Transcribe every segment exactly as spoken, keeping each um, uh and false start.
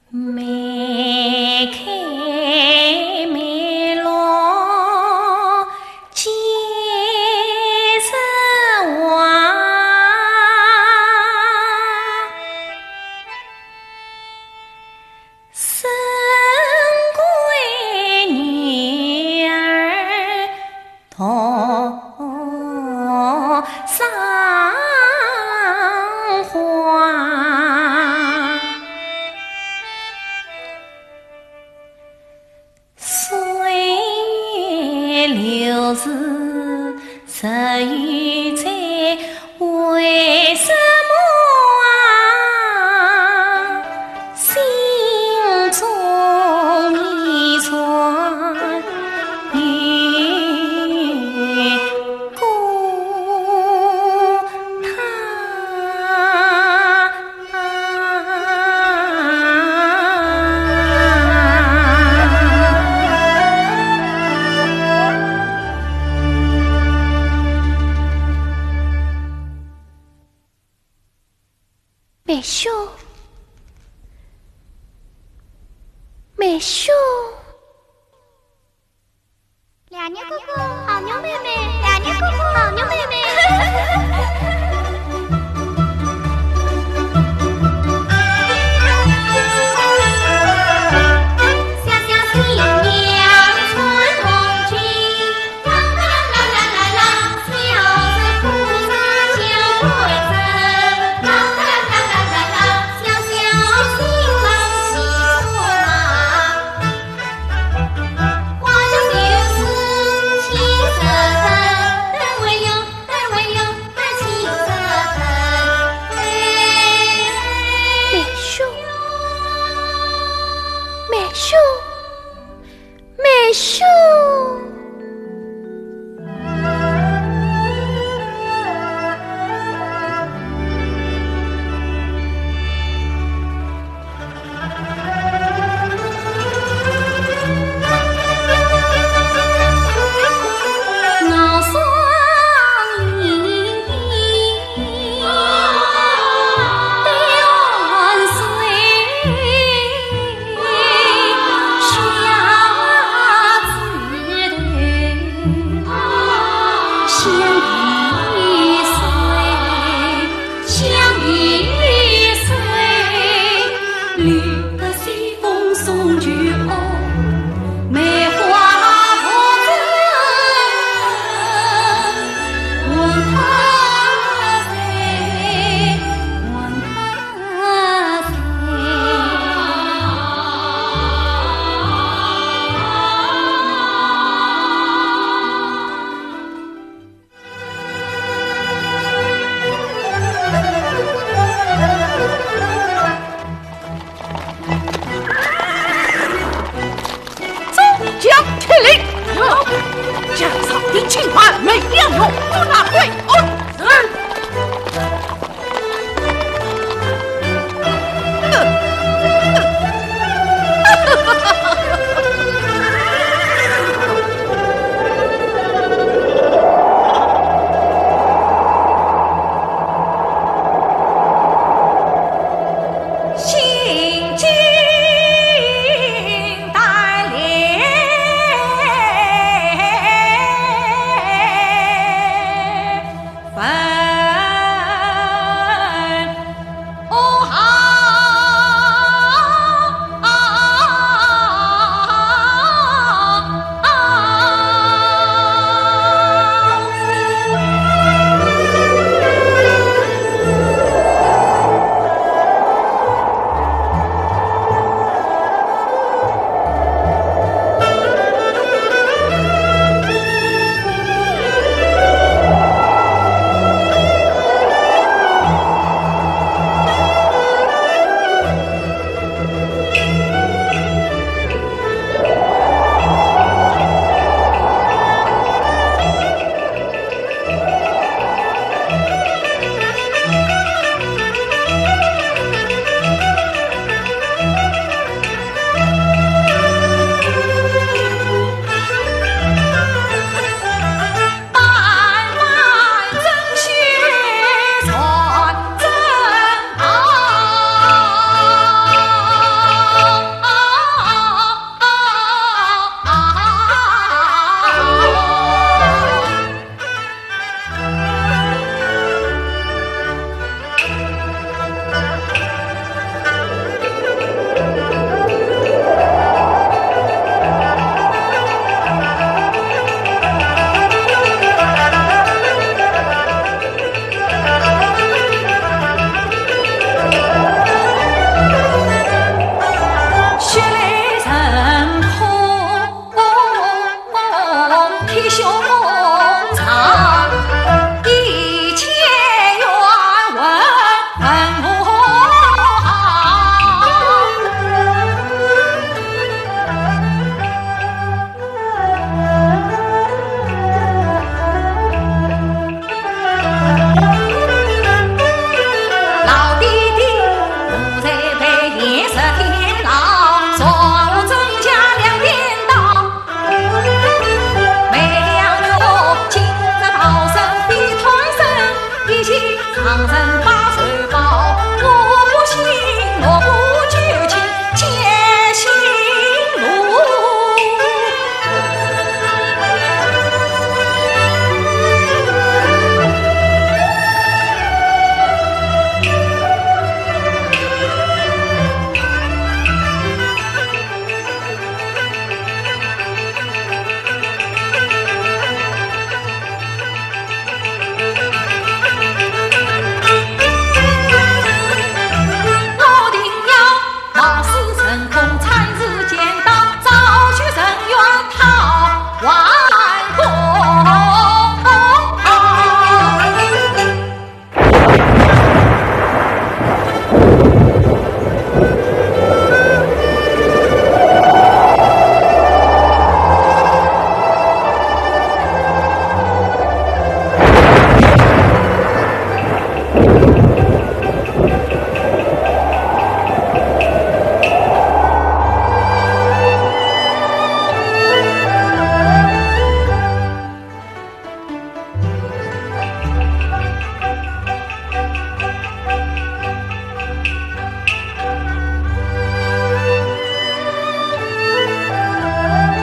梅开梅落见人亡，深闺女儿 独上花。岁月流逝日与追，为什么啊，心中一串 有过他。梅兄，梅兄。 亮月哥哥，好肉妹妹，亮月哥哥，好肉妹妹。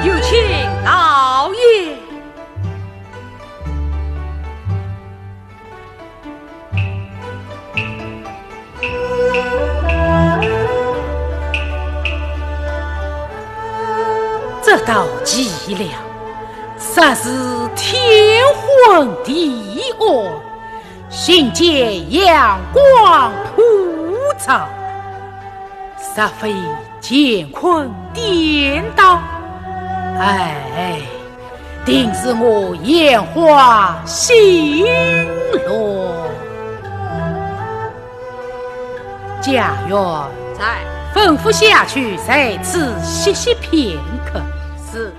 有请老爷。 这道脊梁，实是天昏地暗，形见阳光普照，实非乾坤颠倒。哎， 定是我眼花心乱。贾云。在。吩咐下去，在此歇息片刻。是。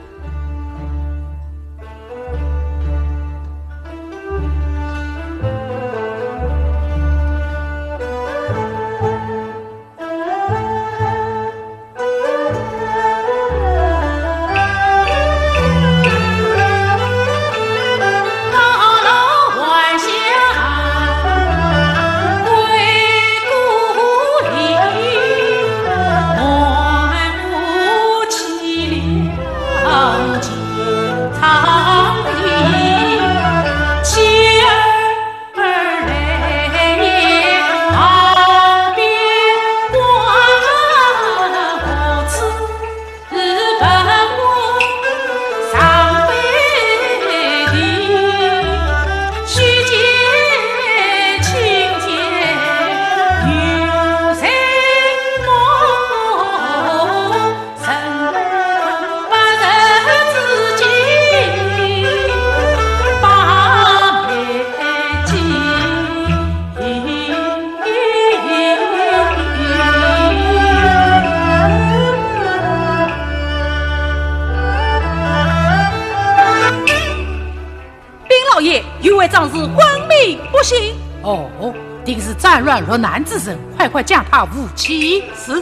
张氏昏迷不醒。哦，定是战乱落难之人，快快将他扶起。是。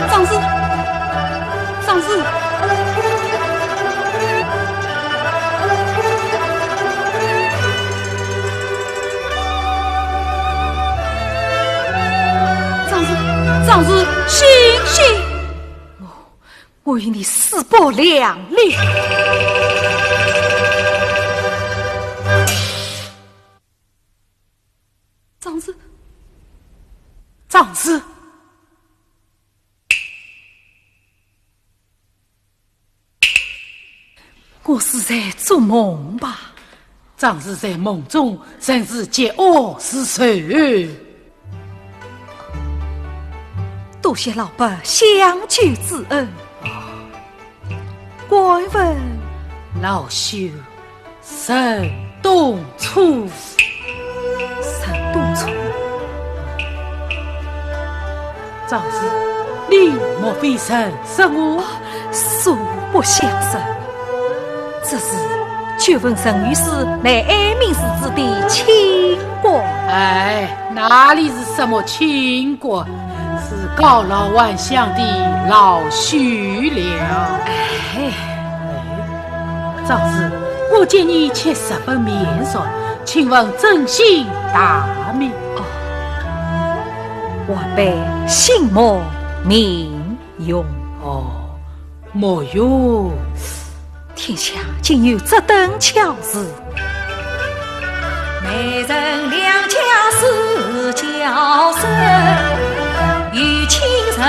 张氏，张氏，张氏，张氏，醒醒！我，我与你势不两立。 张氏，张氏，我是在做梦吧？张氏在梦中，真是绝恶之首。多谢老伯相救之恩。 敢问老朽沈东初。沈东初？张氏，你莫非认识我？素不相识。只是久闻沈御史乃安民寺之弟清官。哎，哪里是什么清官？ 是告老还乡的老朽了。哎，张氏，我见你却十分面熟，请问尊姓大名？哦，晚辈姓莫，名永。哦，莫永。 天下竟有这等巧事。美人两家是娇生，有情人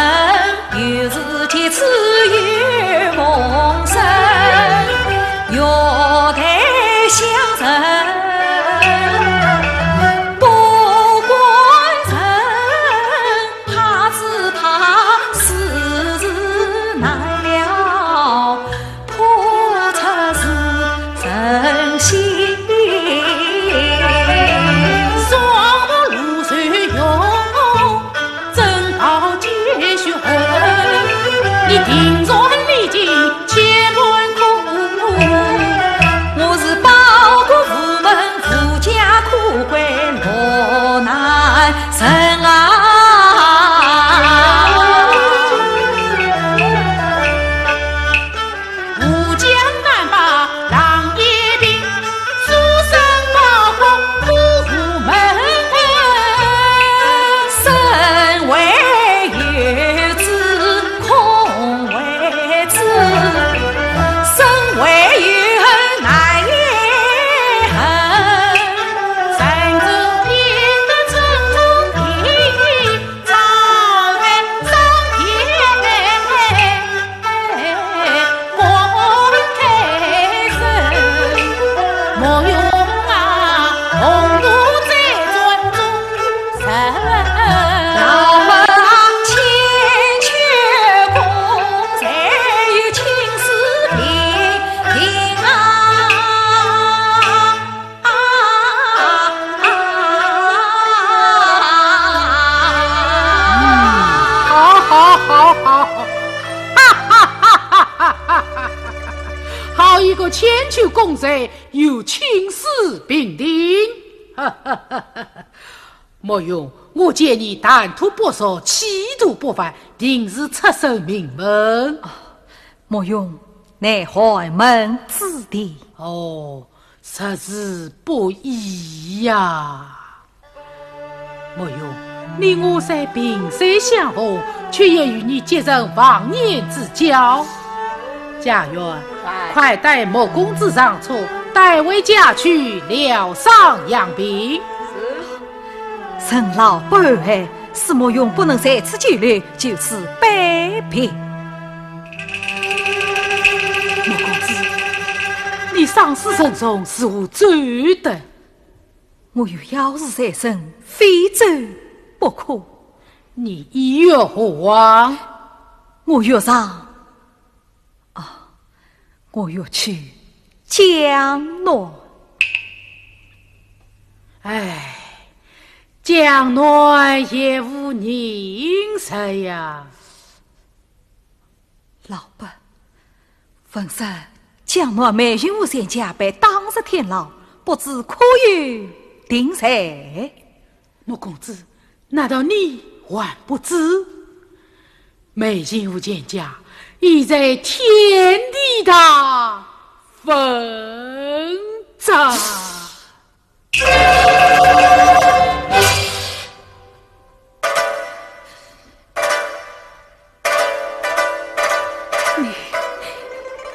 又是结子有梦生，月台乡人不管人，怕只怕世事难料。 破则是人心。双目露水红，正道见血红。你定然历尽千般苦。我是包谷无门，无家可归，落难人啊。 好，好，好，好，好。好一个千秋功罪，与青史平定。莫永，我见你谈吐不俗，企图不凡，定是出身名门。莫永，乃寒门子弟。哦，实是不易呀。 莫永，你我虽萍水相逢，却也与你结成忘年之交。家院，快带莫公子上车，带回家去疗伤养病。承老伯爱，是莫永不能在此久留，就此拜别。莫公子，你伤势沉重，如何走得？ 我有要事在身，非走不可。你意欲何往？我欲上，啊，我欲去江南。唉，江南也无宁日呀。 老伯，闻说江南梅云庵全家被打入天牢，不知可有定数？穆公子，难道你还不知？梅琴和钱家已在天地大分哉。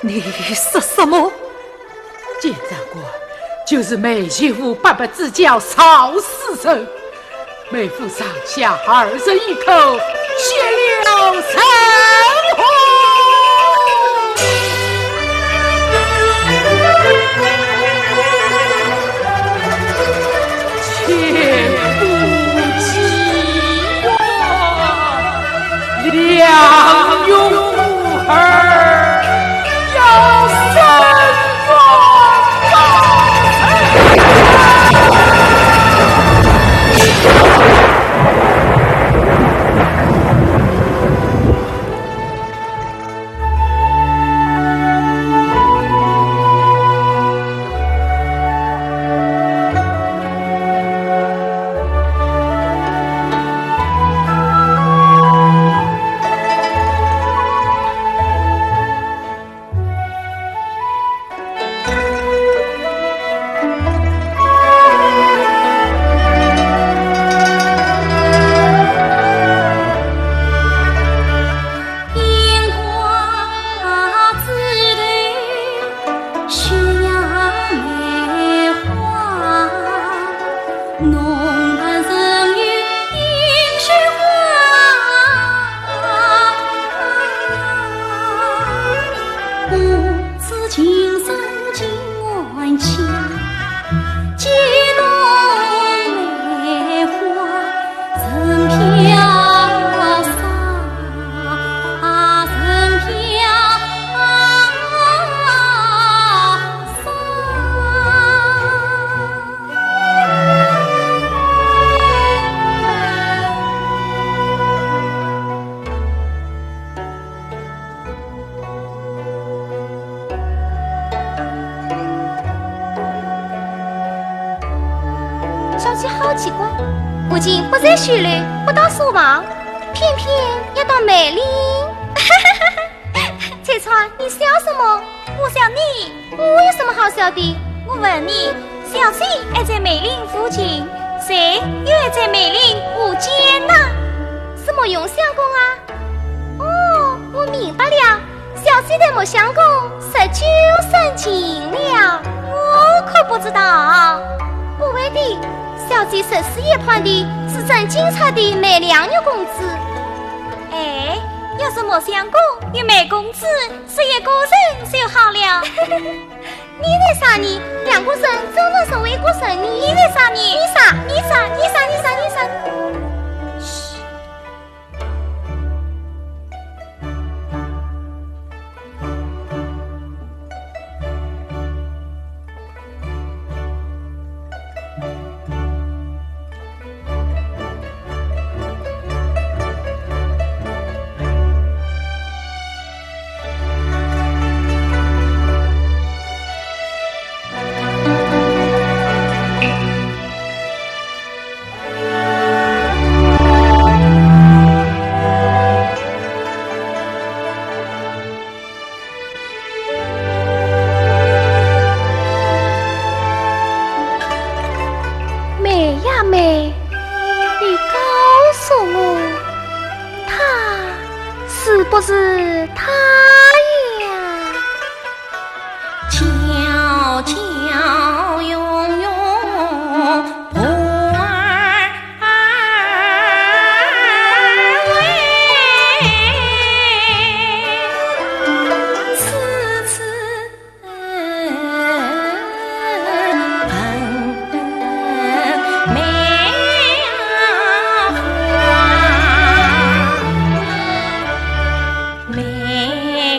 你，你说什么？钱长官就是梅琴和八伯之交赵世成，梅府上下二十一口，血流成河。小姐好奇怪，不仅不在绣楼，不到书房，偏偏要到梅林。翠川，你笑什么？我笑你。我有什么好笑的？我问你，小姐爱在梅林附近，谁又爱在梅林无间呐？是慕容相公啊。 哦，我明白了，小姐待慕相公日久生情了。我可不知道。不会的，小姐日思夜盼的是正经出的梅良玉公子。哎，要是慕相公有梅公子，是一个人就好了。你在啥呢？两个人怎能成为一个人呢？你在啥呢？你啥？你啥？你啥？你啥？你啥？嘘。 梅呀梅，你告诉我，他是不是他呀？ 梅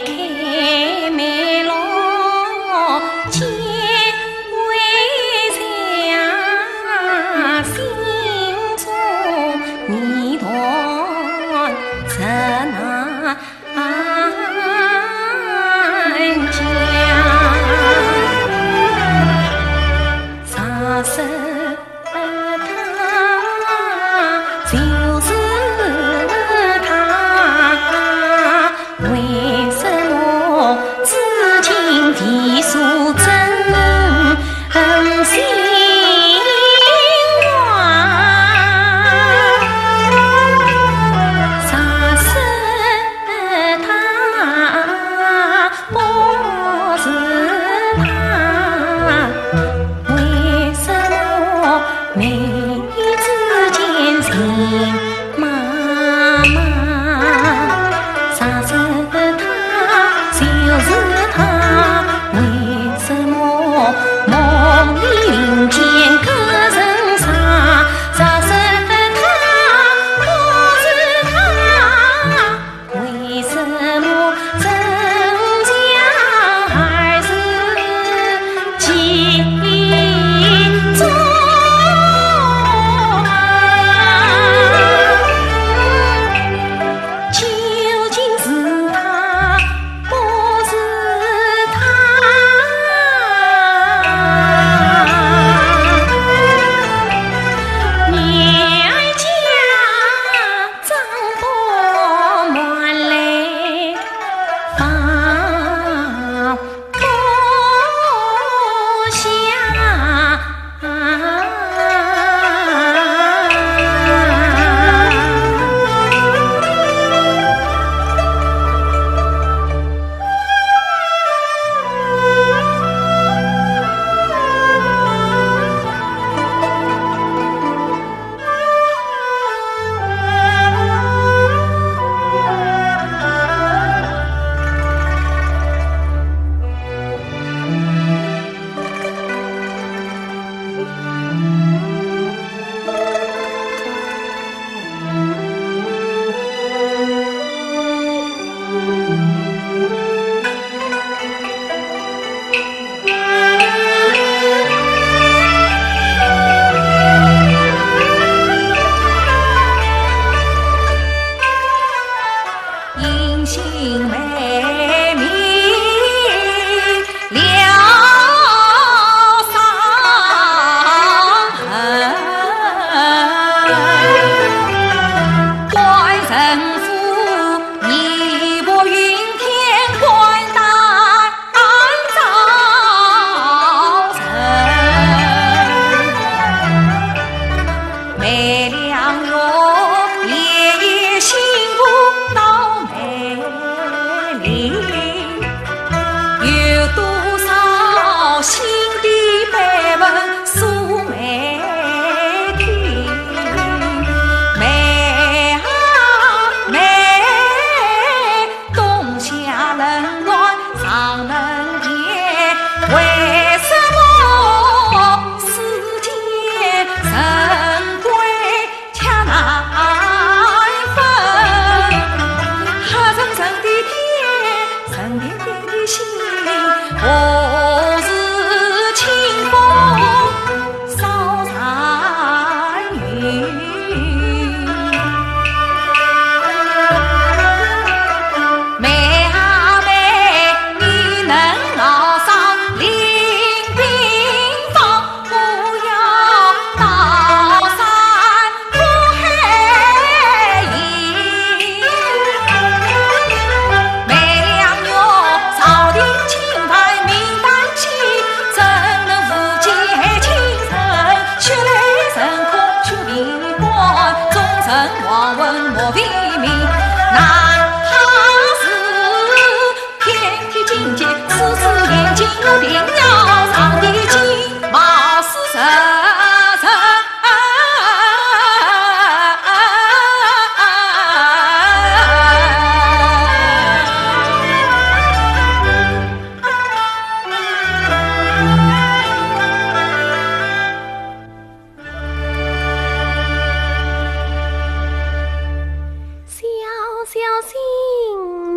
小小新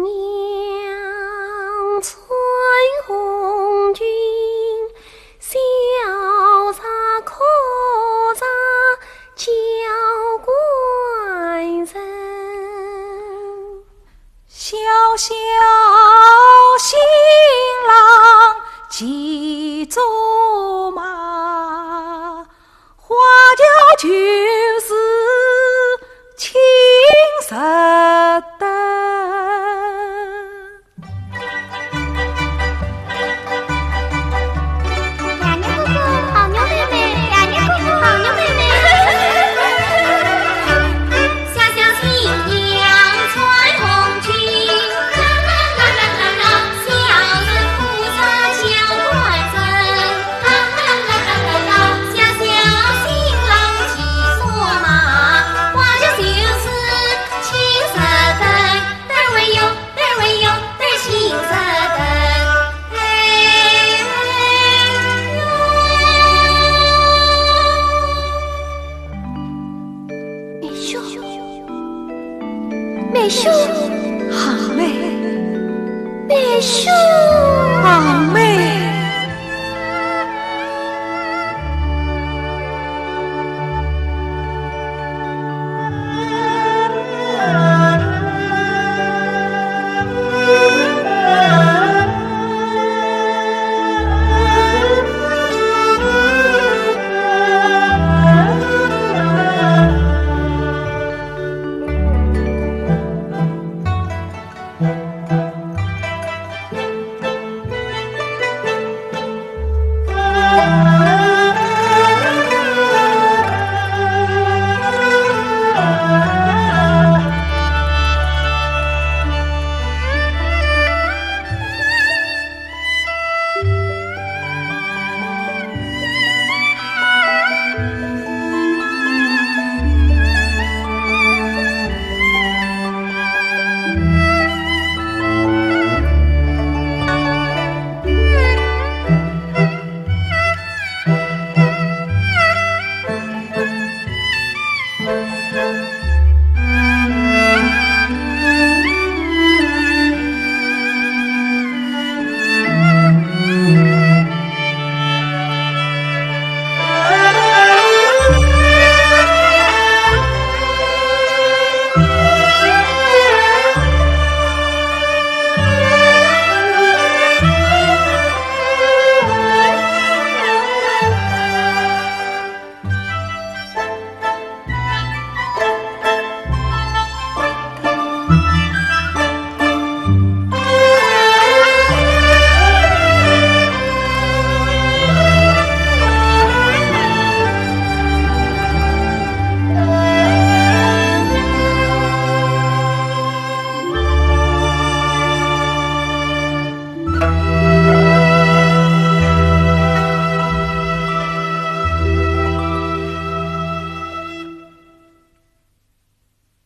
娘穿红裙，潇洒可煞娇贵人。小小新郎骑竹马， 花轿就是青石灯。娘娘哥哥，宝玉妹妹，娘娘哥哥，宝玉妹妹。小小新娘穿红裙， 梅兄，梅兄，二妹，梅兄，二妹。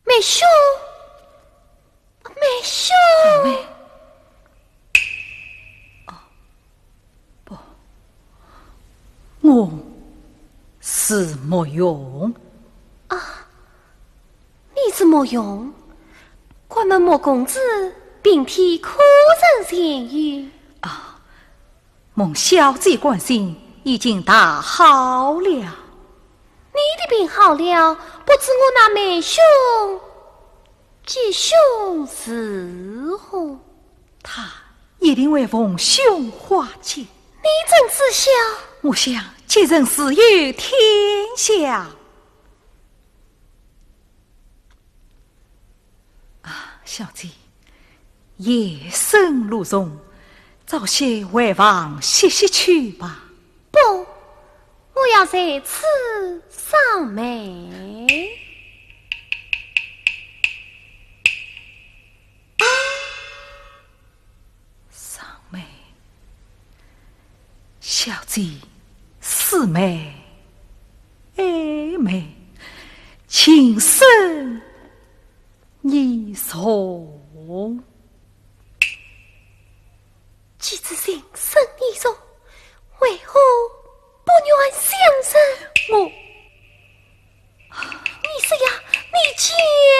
梅兄，梅兄。二妹。哦，不，我是慕容。啊，你是慕容？敢问慕公子病体可曾痊愈？啊， 蒙小姐关心，已经大好了。你的病好了，不知我那梅兄吉凶如何？他一定会逢凶化吉。你怎知晓？我想吉人自有天相。 啊，小姐，夜深露重，早些回房歇息去吧。不，我要在此赏梅。赏梅？姐，四妹、二妹，请受你从。 既知情深意重，为何不愿相认？我，你说呀，你讲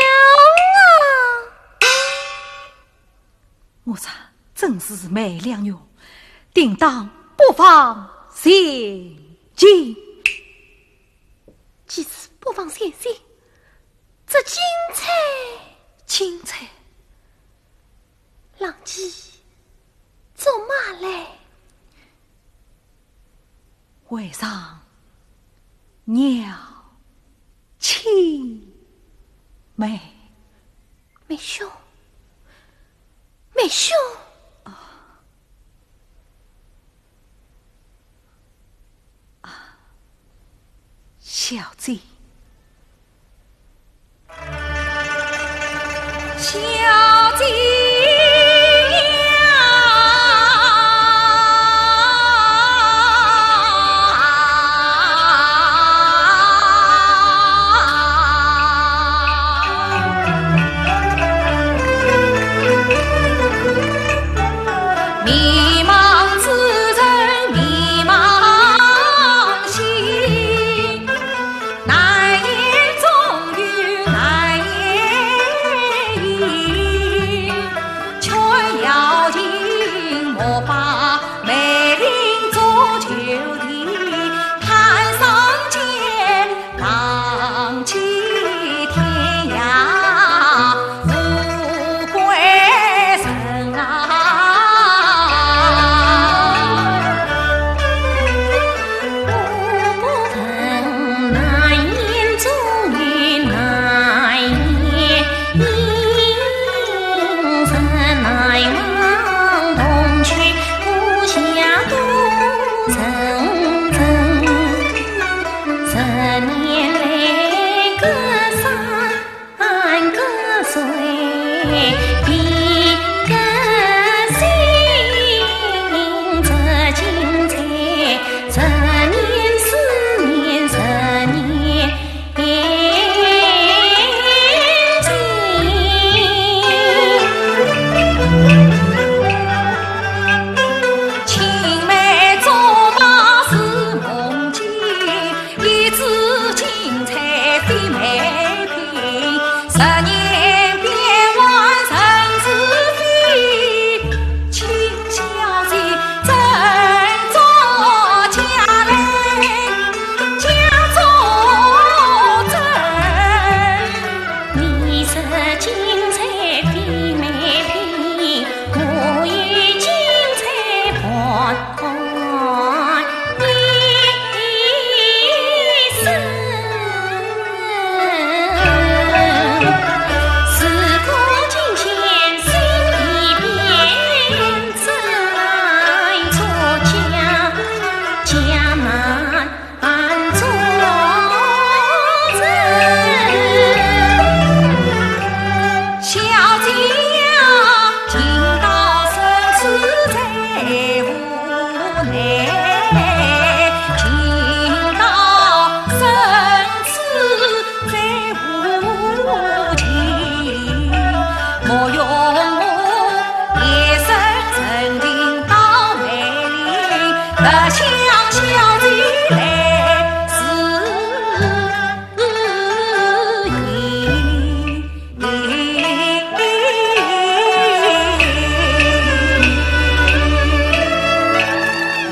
啊！我说，真是妹两人，定当不忘前情。既是不忘前情，这金钗，金钗，浪迹 做么嘞？为上娘亲妹。妹兄，妹兄。 小姐。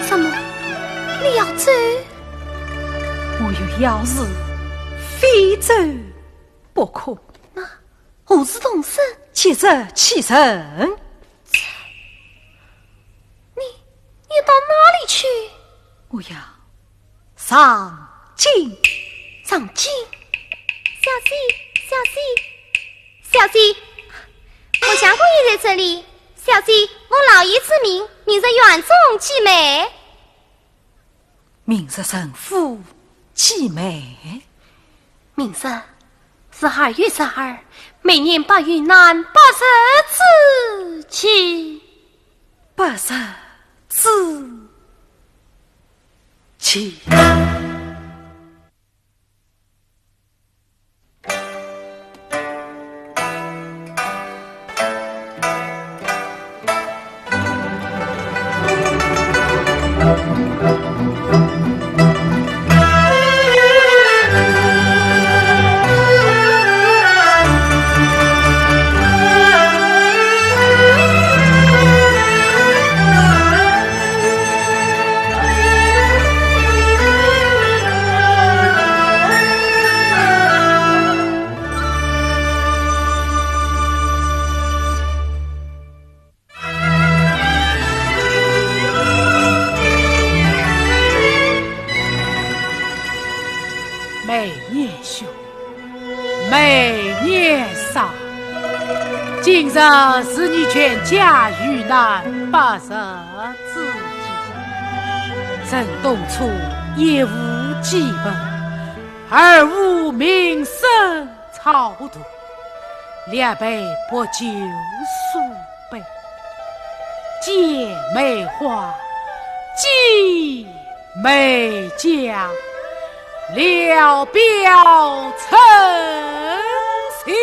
什么？你要走？我有要事，非走不可。那何事动身？即日启程。你，你到哪里去？我要 上京。上京？小姐，小姐，小姐，我相公也在这里。小姐，我老爷之命，明日园中祭梅。明日城府祭梅？明日是二月十二，每年八月男八十之期。八十之气。 梅年兄，梅年嫂，今日是你全家遇难百日之际。陈东初一无纪本，二无名声 草徒，列位不求速报，姐妹花，姐妹家，聊表称心。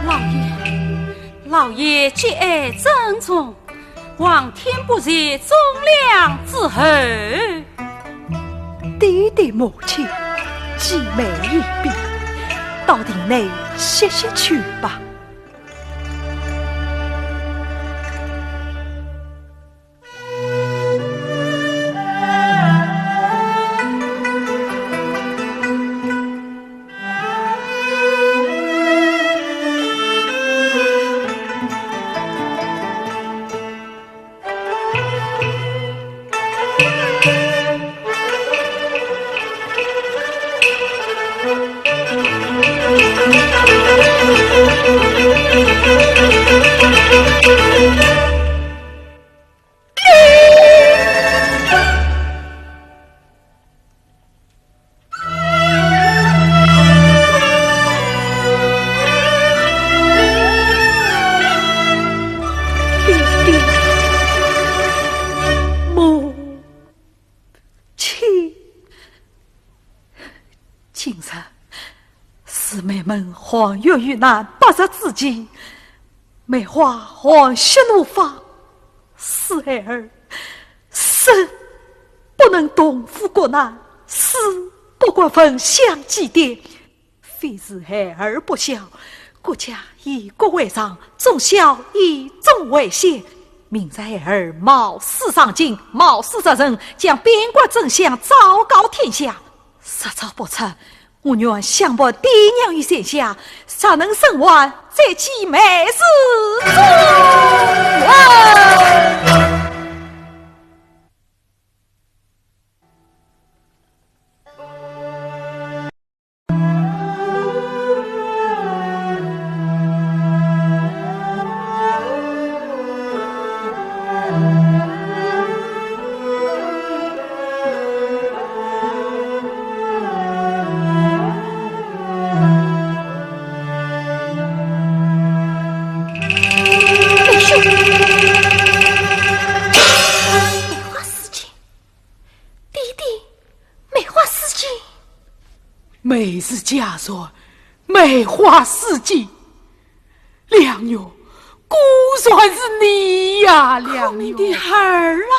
老爷，老爷节哀珍重，皇天不仁，忠良之后。爹爹母亲，姐妹一别，到亭内歇息去吧。今日是梅门黄月遇难百日之期，梅花黄雪怒发，使孩儿生不能同父国难，死不觉焚香祭奠。非是孩儿不孝，国家以国为上，忠孝以忠为先。明日孩儿冒死上京，冒死杀人，将边关真相昭告天下。 实招不出，我愿相伴爹娘于泉下，若能生还，再祭梅氏宗。梅花四溅，爹爹，梅花四溅。梅氏家传，梅花四溅。 梁玉，果然是你呀，梁玉。孔明的儿啊！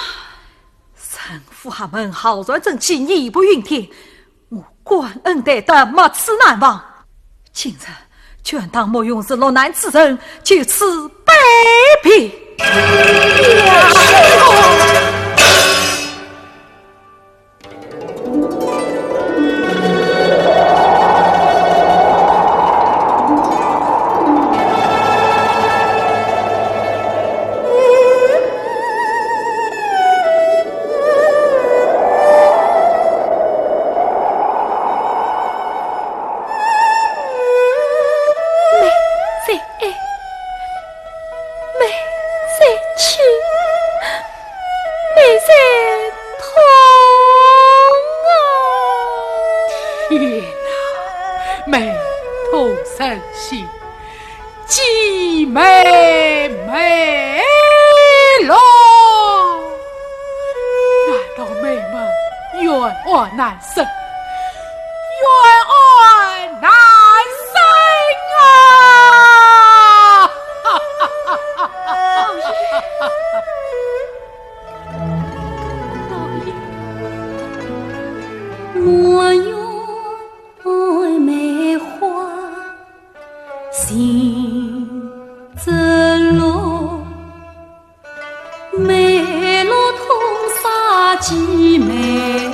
陈府衙门浩然正气，义薄云天，我关恩戴德，没齿难忘。今日权当慕容氏落难之人，就此卑鄙。梅在哀，梅在泣，梅在痛啊！天哪，梅痛成疾，祭梅梅落。难道梅门冤案难伸？ 冤案难伸啊！老爷，老爷。我愿梅花心中落， 梅落痛杀祭梅人。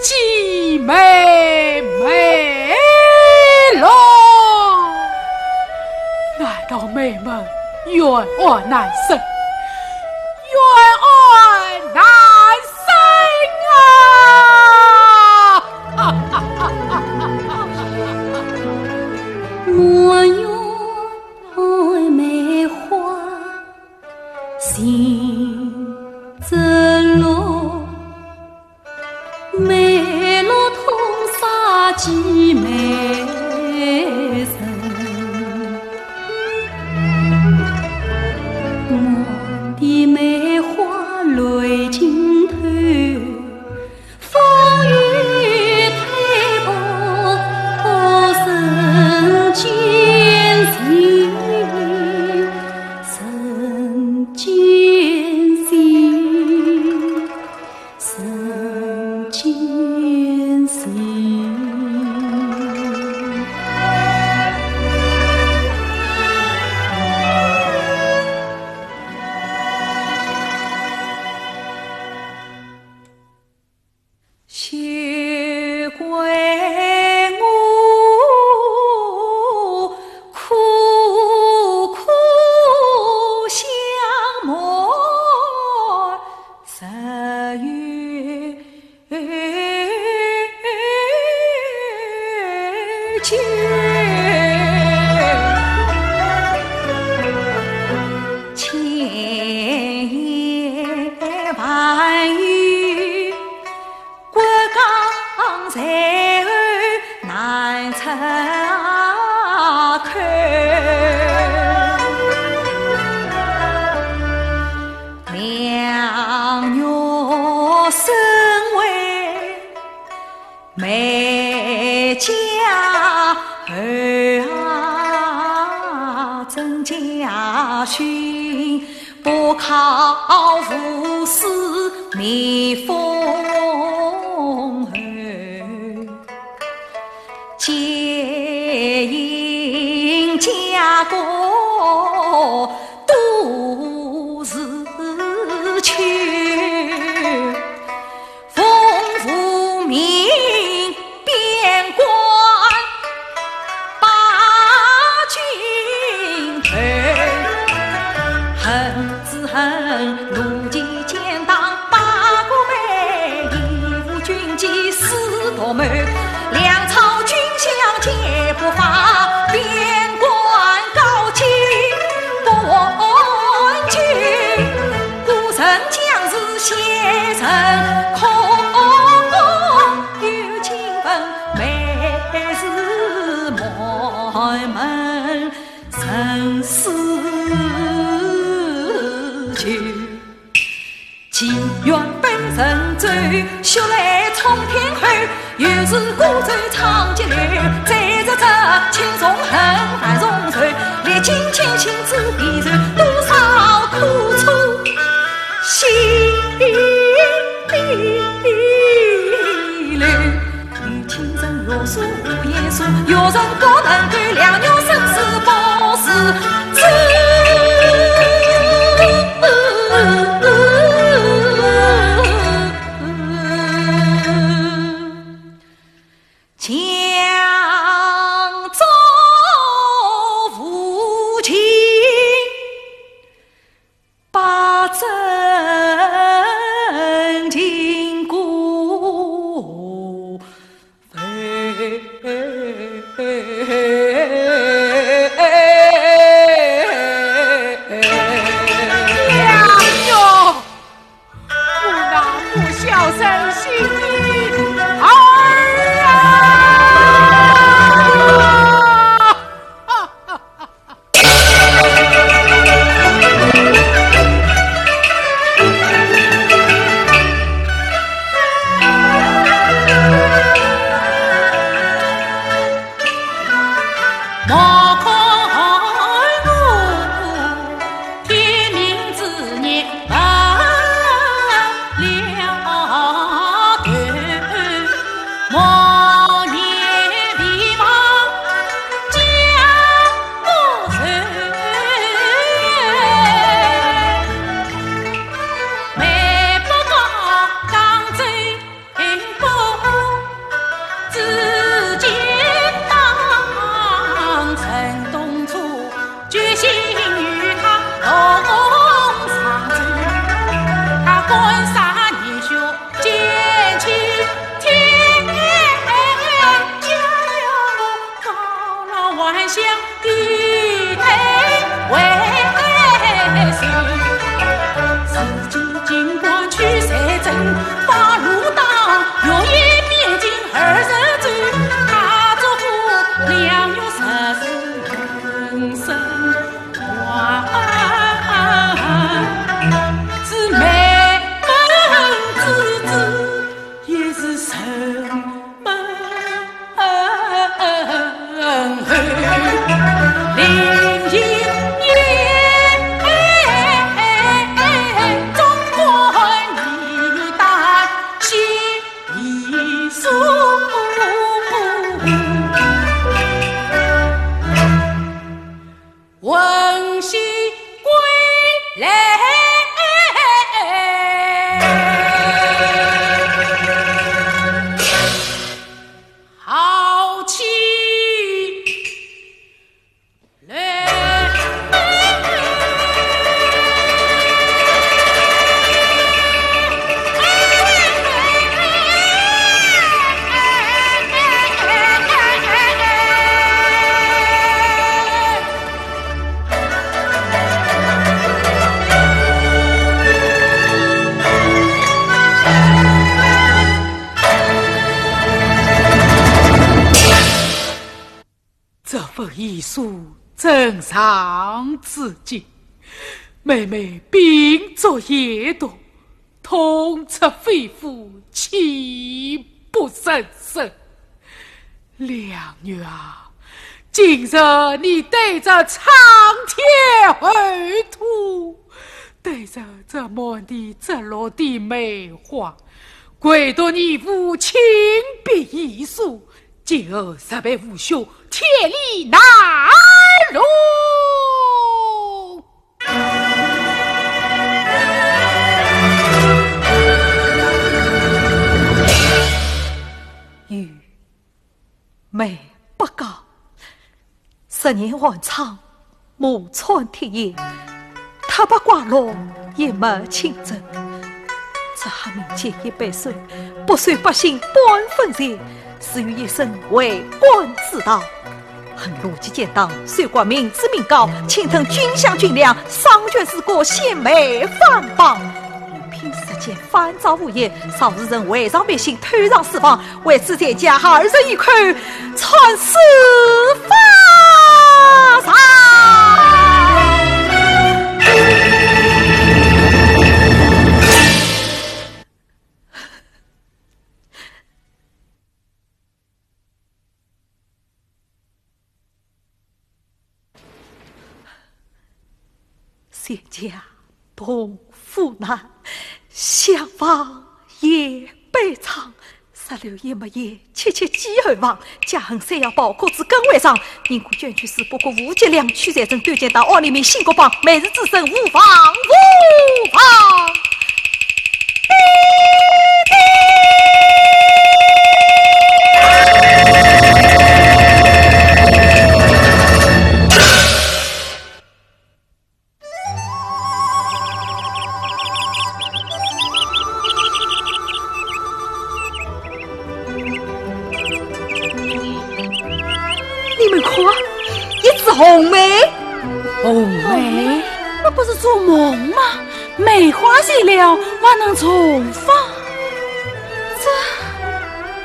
姐妹梅兰。难道梅兰冤枉难伸，冤枉难伸啊！我愿爱梅花心中落，梅落痛杀姐妹人。满地梅花泪尽透， 风雨推波人间心，人间心，人间心。魂兮归来，豪气来。这份遗书呈上至今，妹妹屏住眼动，痛彻肺腑，泣不成声。 良女啊，今日你对着苍天厚土，对着这满地折落的梅花，唯独你无亲笔遗书，今后实为父兄天理难容。与 梅不告，十年寒窗，暮穿铁鞋，踏白怪路，一抹青灯。这黑名见一杯水，不守百姓半分钱，自有一身为官之道。恨路基奸党，守寡民脂民膏，侵吞军饷军粮，丧权辱国，献媚反邦。 与平时间反掌无业，少时人为上百姓偷藏私房，为此在家下二十一口惨死法场。 全家同苦难，相逢也悲怆，十六夜没眠，切切几何望，家恨三要宝各自更为上。宁可捐躯时，不顾无几两取财政，对奸党恶人民，新国邦，每日之生无望无望。 你们看，一枝红梅。红梅？那不是做梦吗？梅花谢了，还能重发？这，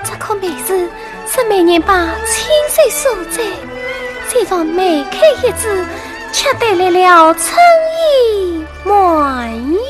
这棵梅树是每年把清水所栽，虽然梅开一枝，却带来了春意满园。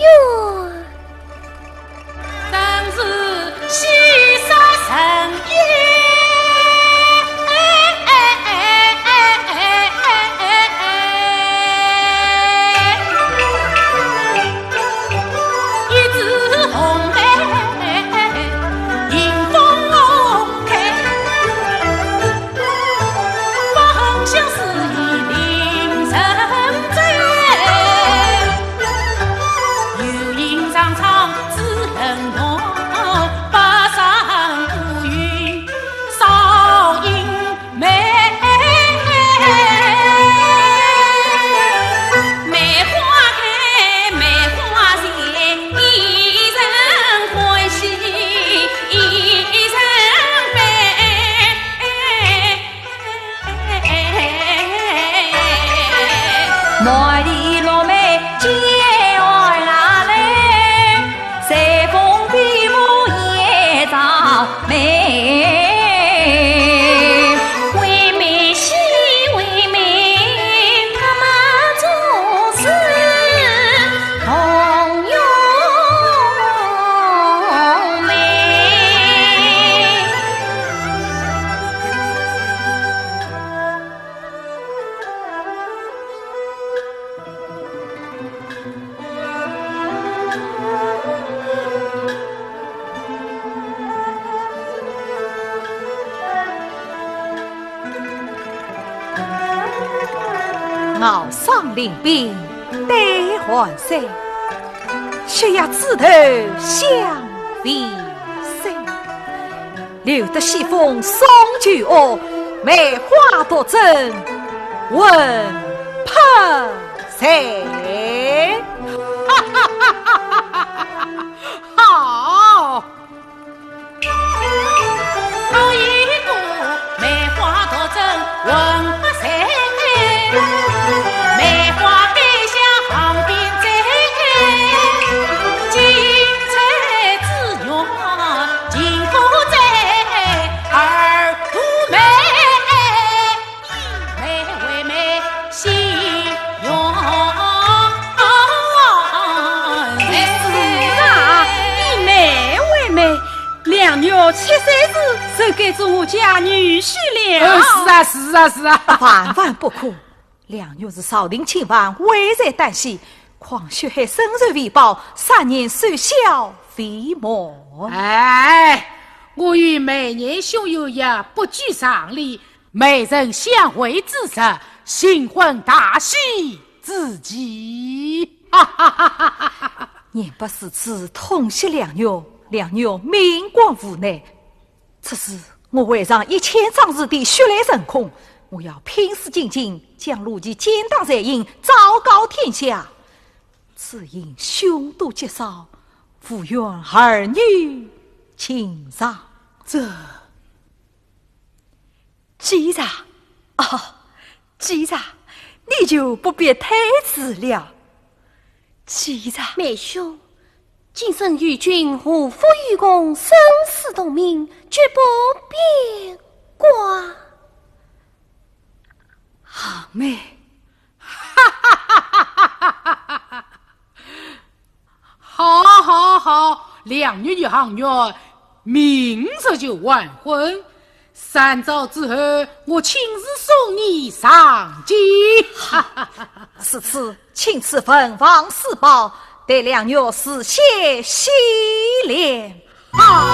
豪爽临兵对寒山，雪压枝头香未生。留得西风送旧恶，梅花独争问白蛇。好！ 哎，是啊，以梅为媒，良玉七岁时就该做我家女婿了。呃，是啊，是啊，是啊。万万不可，良玉是朝廷钦犯，危在旦夕，况血海深仇未报，杀人虽小未末。哎，我与梅贤兄有约，不拘常理， 美人相会之日，新婚大喜之期。哈哈哈哈哈哈！言不如此，痛惜良玉，良玉命丧无奈。此事我会让一千张字典血泪成空，我要拼死精进，将陆琪奸党罪行昭告天下。只因凶多吉少，无缘儿女情长。这 既然，哦，既然，你就不必推辞了。既然，梅兄，今生与君祸福与共，生死同命，决不变卦。阿妹。 好，好，好，良玉与杭月明日就完婚，三朝之后，我亲自送你上京。如此，请赐文房四宝，待良玉事先洗脸。 好。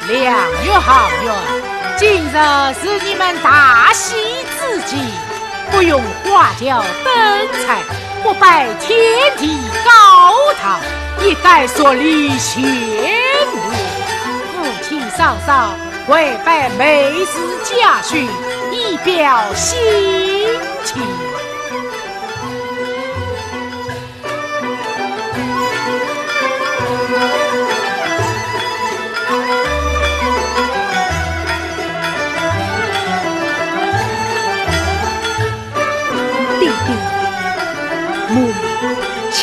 良玉杭月，今日是你们大喜之期，不用花轿灯彩，不拜天地高堂，一概索礼谢幕。夫妻双双跪拜梅氏家训，以表心情。 爹爹，母亲。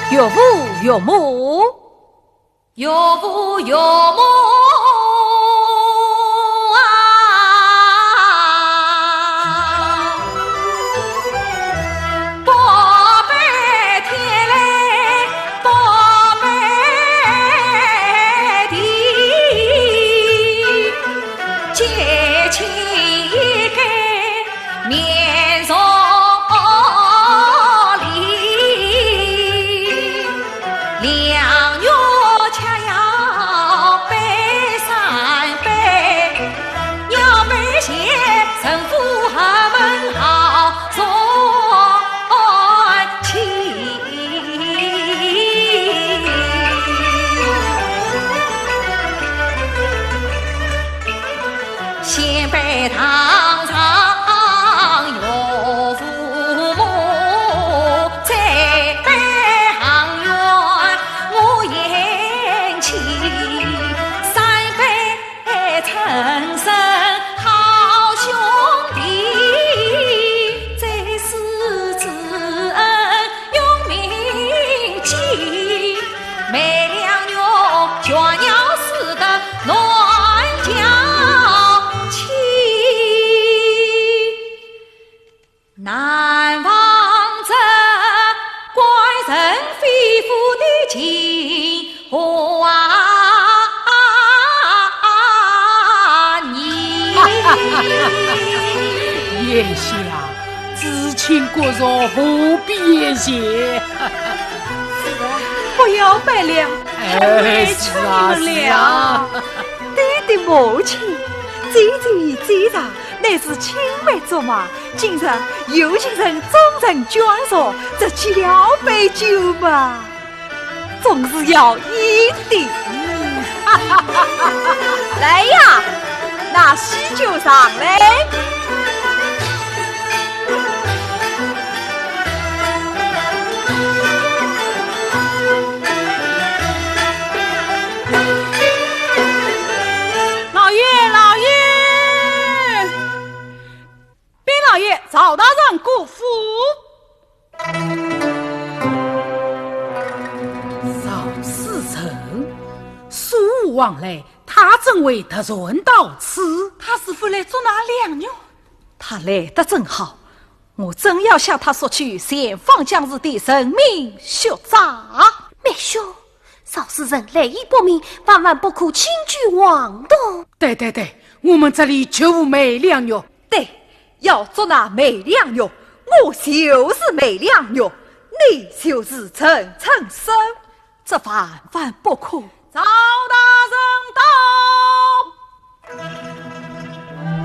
岳父岳母。岳父岳母啊，不拜天来不拜地，结亲一个 面朝里，良缘难忘这官人肺腑的情话呢。殿下，知青骨肉，何必言谢？是啊，不要拜了，哎，是啊，是啊。爹爹母亲，姐姐姐丈，乃是青梅竹马，今日又一人终成眷属，这交杯酒嘛，总是要饮的。来呀，拿喜酒上来。 老爷，老爷！禀老爷，赵大人过府。赵世成，素无往来，他怎会突然到此？他是否来捉拿良玉？他来得正好，我正要向他索取前方将士的人民血债。梅兄， 赵世成来意不明，万万不可轻举妄动。对对对，我们这里绝无梅良玉。对，要捉拿梅良玉，我就是梅良玉，你就是陈春生，这万万不可。赵大人到。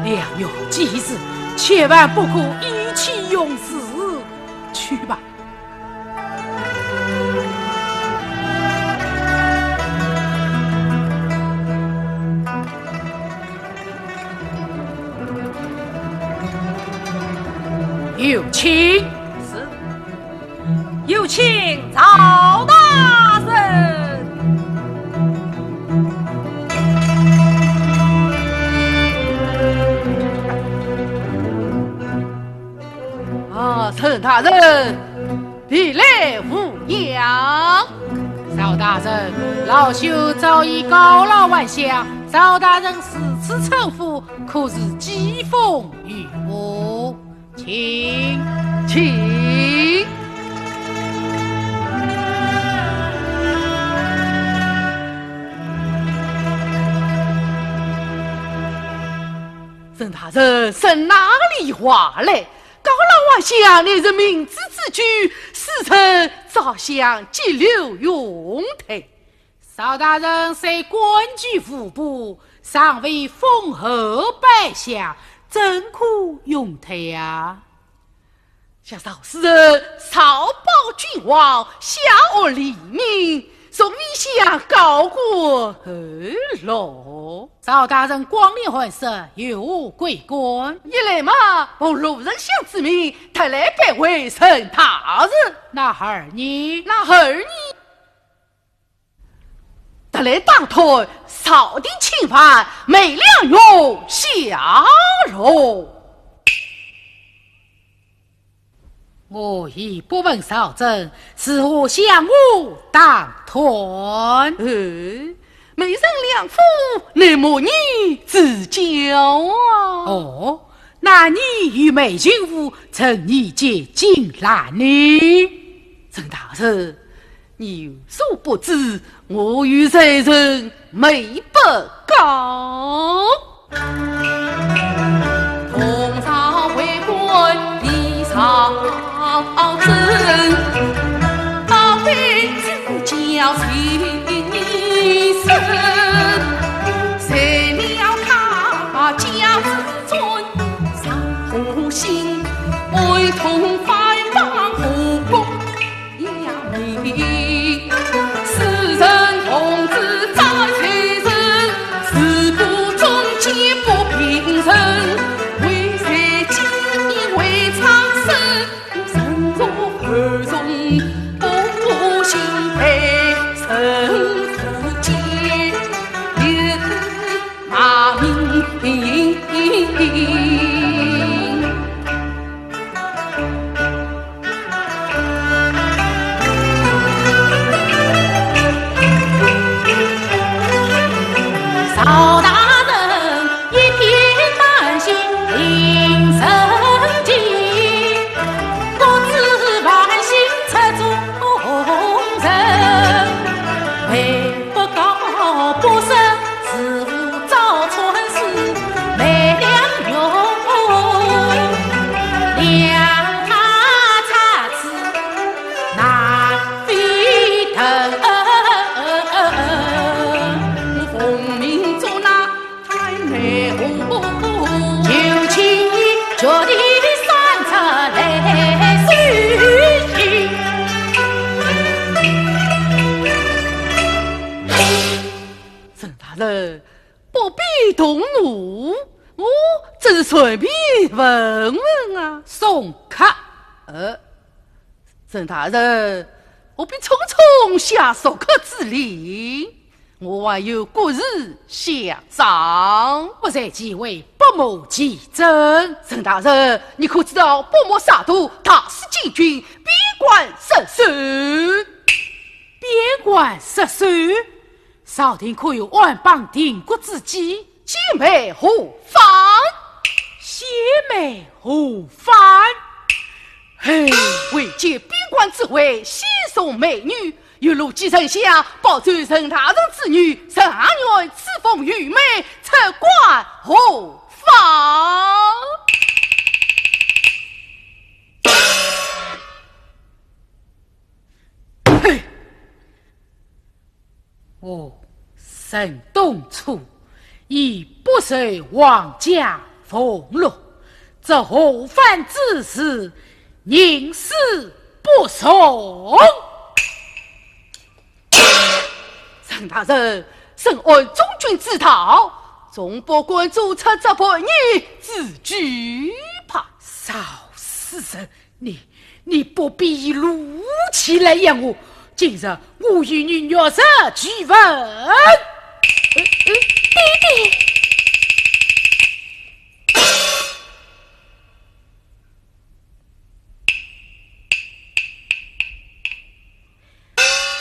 良玉，记住，千万不可意气用事。去吧。有请。是。 有请赵大人。啊，陈大人，别来无恙。赵大人，老朽早已告老还乡，赵大人如此称呼，可是讥讽于我？ 请，请。陈大人，说哪里话来？告老还乡乃是明智之举，世人着想急流勇退。 赵大人虽官居户部，尚未封侯拜相，怎可勇退啊？想赵世成少保君王，下恶黎民，从未想告过侯老。赵大人光年寒舍，有何贵干？一来嘛，奉陆丞相之命，特来拜会陈大人。那二呢？那二呢？ 特来打探朝廷钦犯，梅良玉下落。我已不问朝政，如何向我打探？呃，梅陈两府，乃末日之交啊。哦，那你与梅君府，怎一结金兰呢？陈大人， 你所不知，我与谁人没不告。同朝为官李朝珍，宝贝之交情深，谁料他家之尊上无心，爱同反邦后宫问问啊。送客。呃，陈大人，何必匆匆下送客之令？我还有国事相商。不才几位，不谋其政。陈大人，你可知道北漠杀毒，大势进军，边关失守？边关失守？朝廷可有安邦定国之计？ 姐妹何妨？姐妹何妨？嘿，为救边关之围，先送美女，由陆机丞相保奏陈大人之女陈阿元赐封御妹，出关何妨？嘿！ 哦，陈东初已不受皇家俸禄，这何番之事，宁死不从。陈大人，深谙中军之道，总不敢做出这叛逆之举吧？少死人！ 你，你不必以怒气来压我。今日我与你玉石俱焚。呃，呃，爹爹。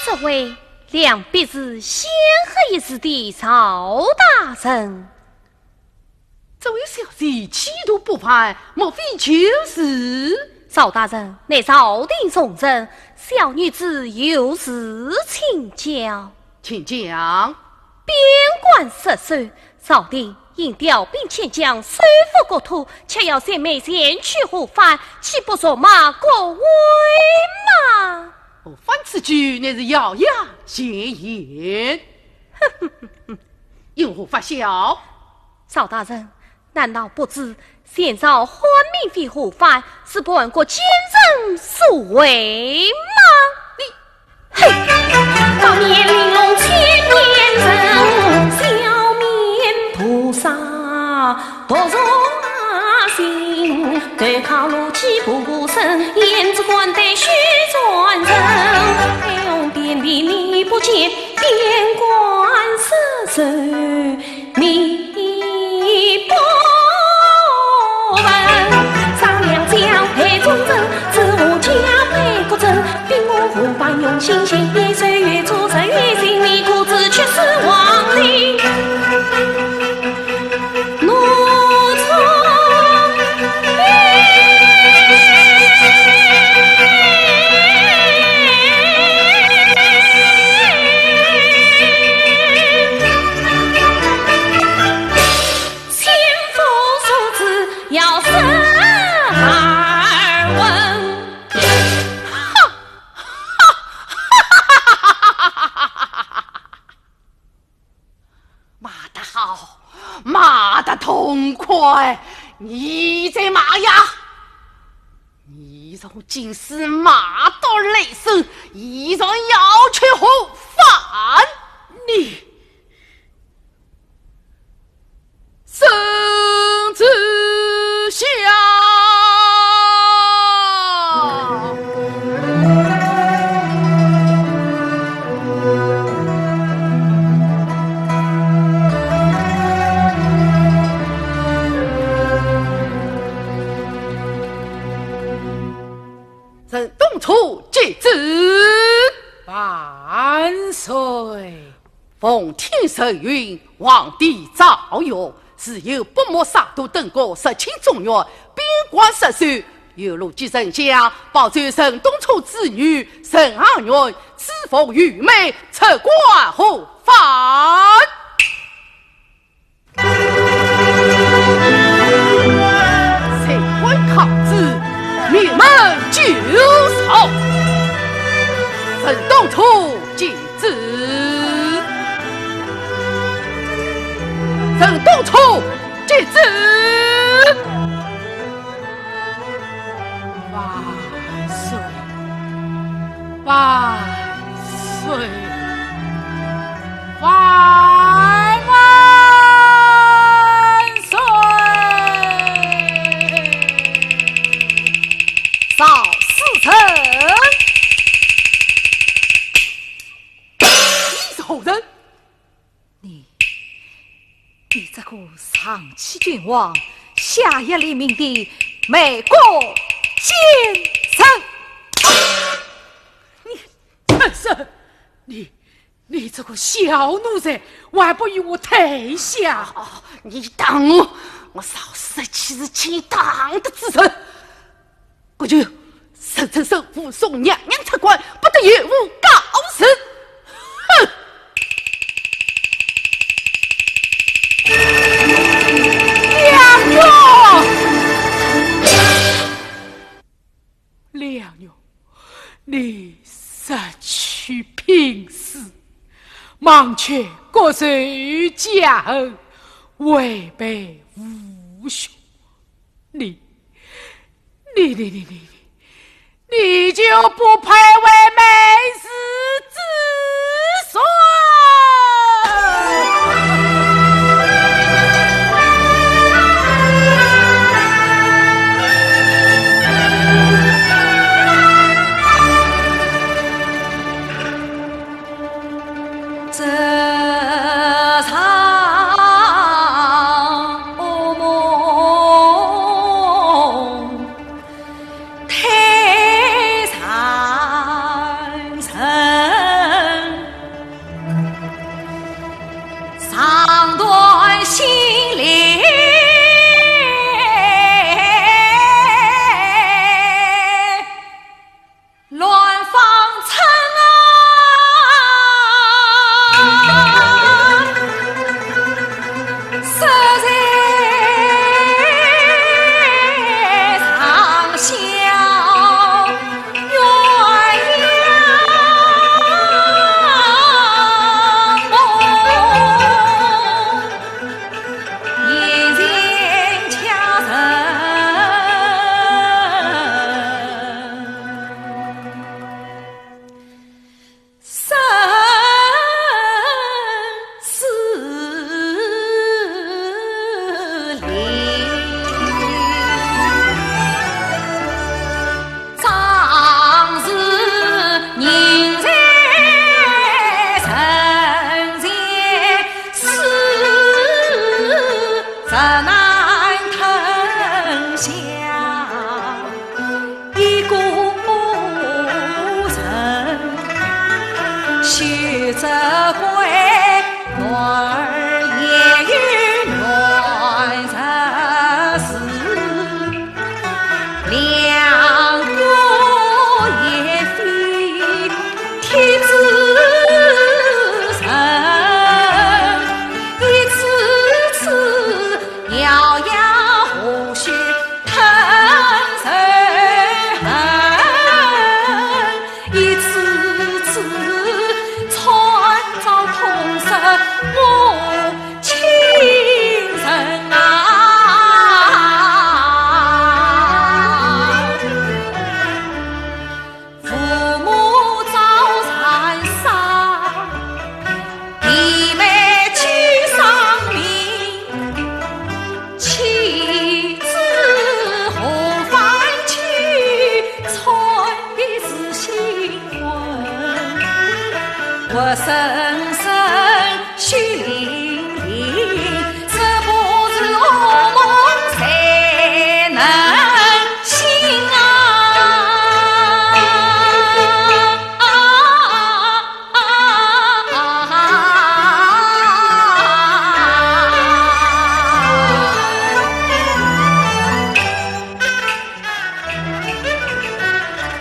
这位想必是仙鹤一族的赵大人。 这位小姐气度不凡，莫非就是？赵大人乃朝廷重臣，小女子有事请教。请讲。边关失守，朝廷应调兵遣将，收复国土，却要姐妹前去何番，岂不辱骂国威吗？何番此举乃是咬牙切齿。因何发笑？赵大人， 难道不知前朝汉明帝何番是叛国奸臣所为吗？你，嘿！当年玲珑千年人，笑面菩萨独坐行，投靠罗织菩萨，胭脂官带许传人，太皇殿里你不见，边关失守 你不问，商量将配忠臣，自我加倍国政，兵我何番用心险，一手越做成越心，你可知却是王令奴从。千夫所指，要生而问。哈！骂得好，骂得痛快，你再骂呀！你若今是骂到雷声，你若要求何番？你 圣旨下。陈东初接旨。万岁。 奉天圣谕，皇帝诏曰：自有北漠杀毒等国入侵中原，边关失守，由罗织丞相保奏陈东初之女陈阿元赐封御妹，出关何番。 谁敢抗旨，命门九族。陈东初接旨。陈东初接旨。万岁！万岁！万万岁！告死人。你是何人？你，你这个上欺君王，下压黎民的卖国奸臣！你畜生！你，你这个小奴才，还不与我退下！哦，你打我，我饶是谁欺是奸党的子孙。不久，人称首富，送娘娘出关，不得有无告辞。哼！梁玉！ 梁玉，你实去拼死，忘却国仇家恨，违背父训。你，你，你，你，你，你就不配为美世子孙！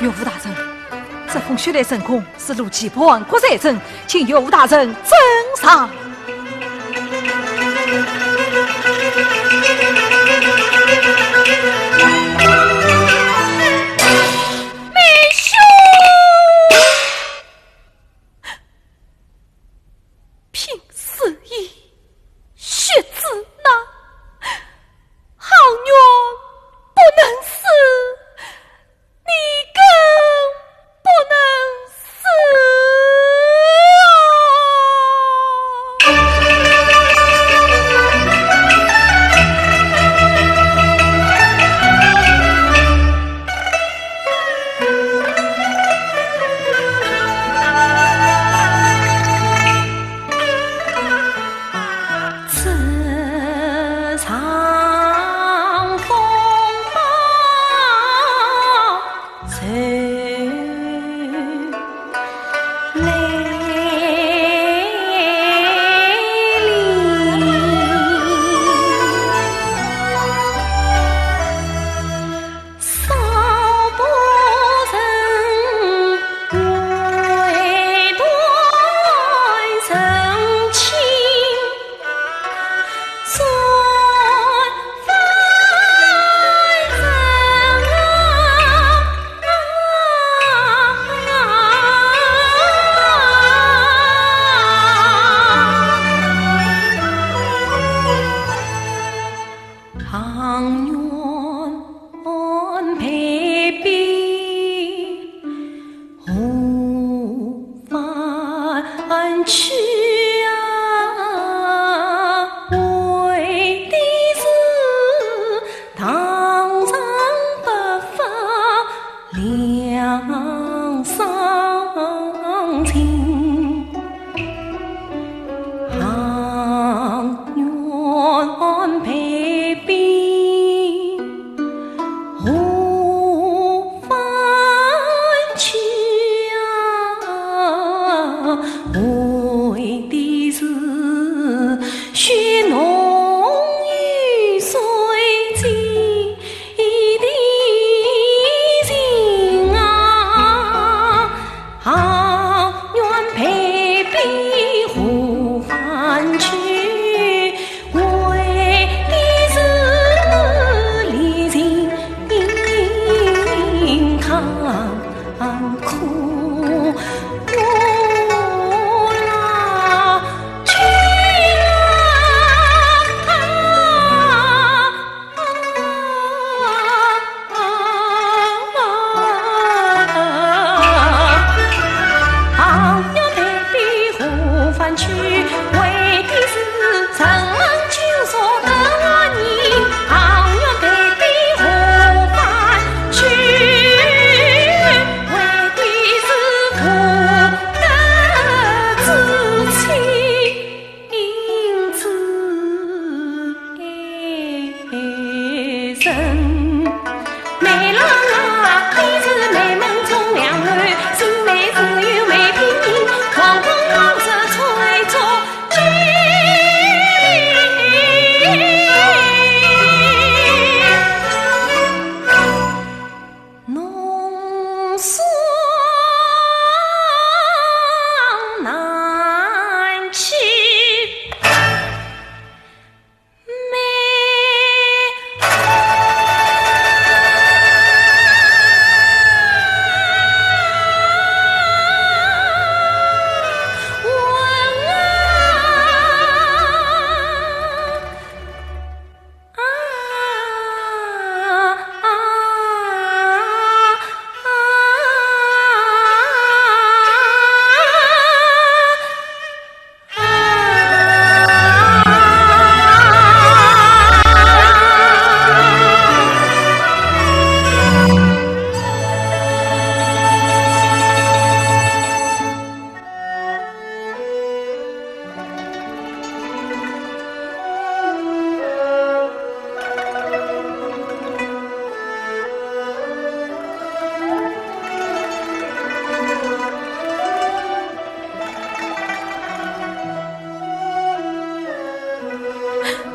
岳父大人，这封血泪成空 是陆琪破案过罪证，请岳父大人呈上。上情，行远陪伴何番去啊？为的是许侬一岁情。 的情啊，行远陪伴何番去，为的是历尽坎坷。 侬双难去。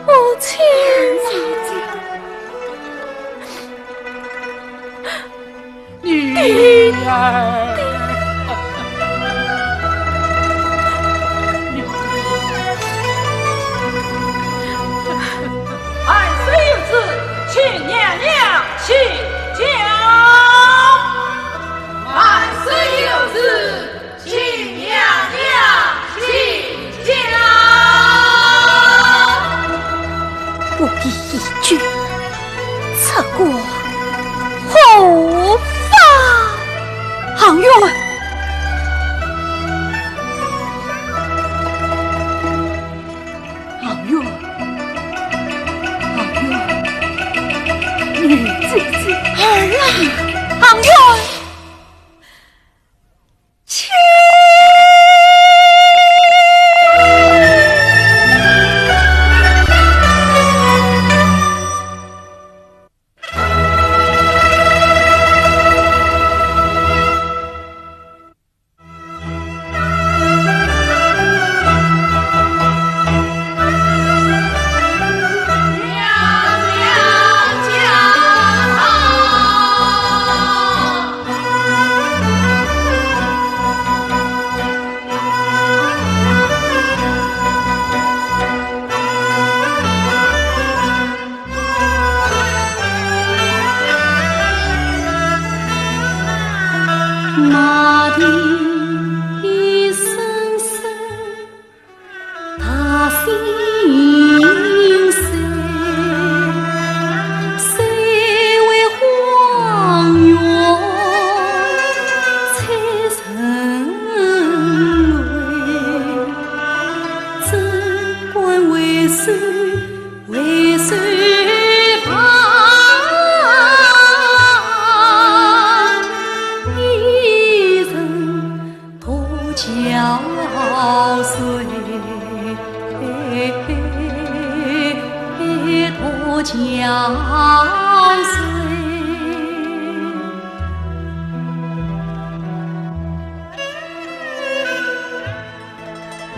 母亲啊！ 女儿。安身有事，请娘娘请教。安身有事， 请娘娘请教。我的义军，出关何方？杭月，杭月，杭月，你姐姐。儿啊，杭月。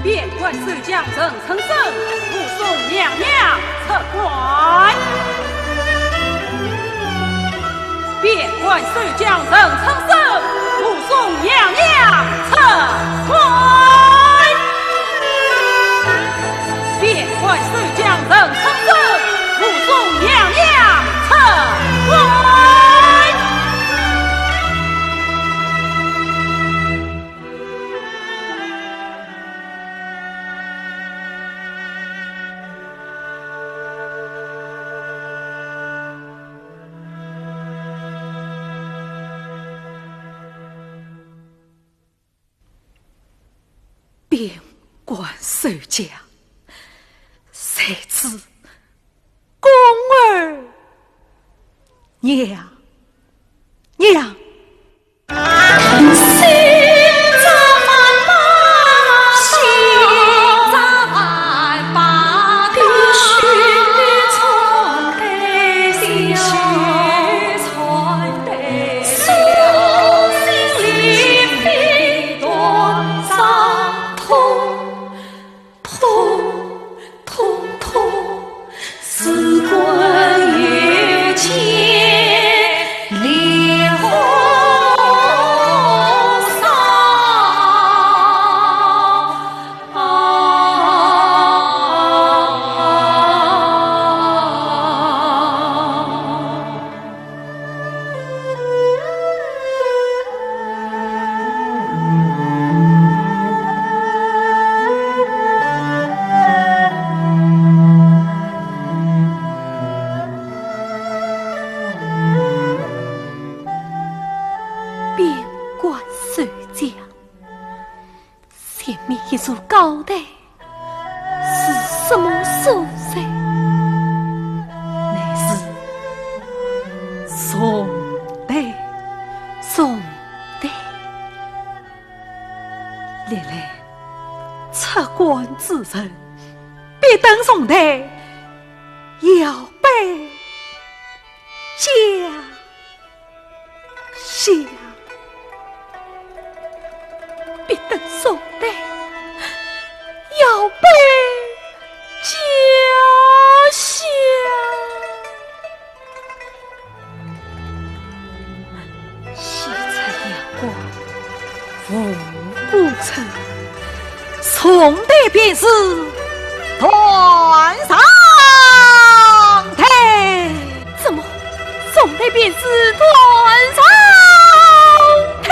边关守将陈春生护送娘娘出关。边关守将陈春生护送娘娘出关。边关守将陈春生护送娘娘出关。 边关守将，谁知宫儿娘娘。边关守将，前面一座高台 是什么所在？乃是重台。重台。历来出关之人，必登重台，摇摆 驾下，必登重台，摇摆驾下。西出阳关 无故处，重台便是断上台。怎么，重台便是断上台？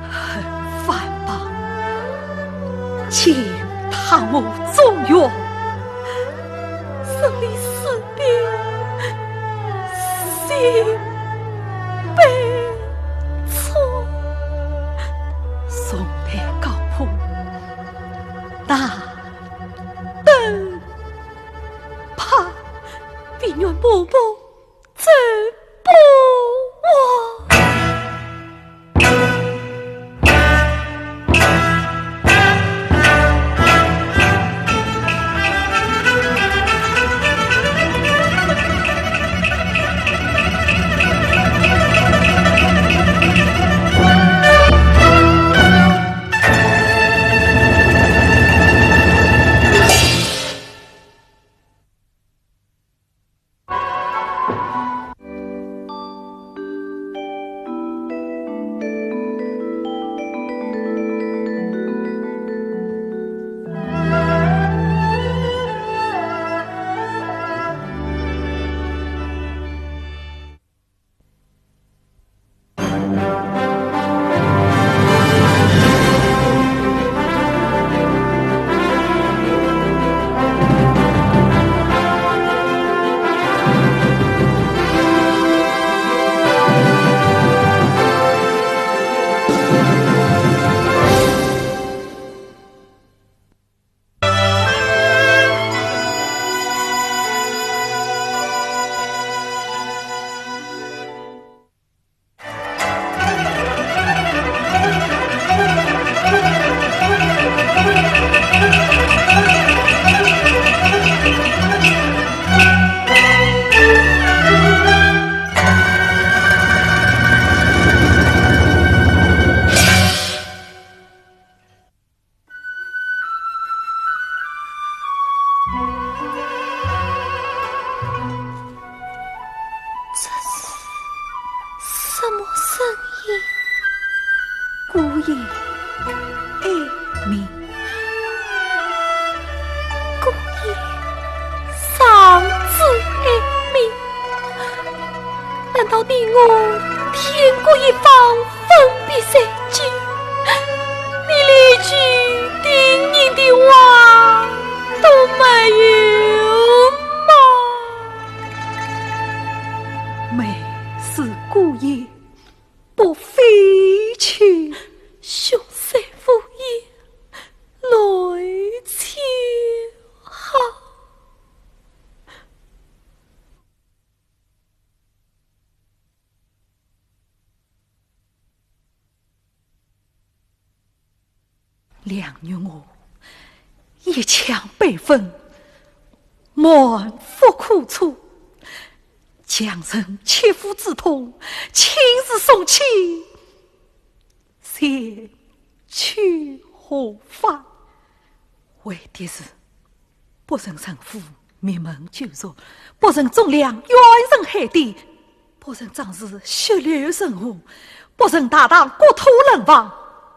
恨万邦，见他我中原，生离死别，心悲怆。重台高坡，难登攀，唯愿步步 走不忘。梁玉娥一腔悲愤，满腹苦楚，强忍切肤之痛，亲自送去，前去何方？为的是 不曾成父，灭门九族，不曾忠良，远沉海底，不曾壮志，血流成河，不曾大唐，国土沦亡。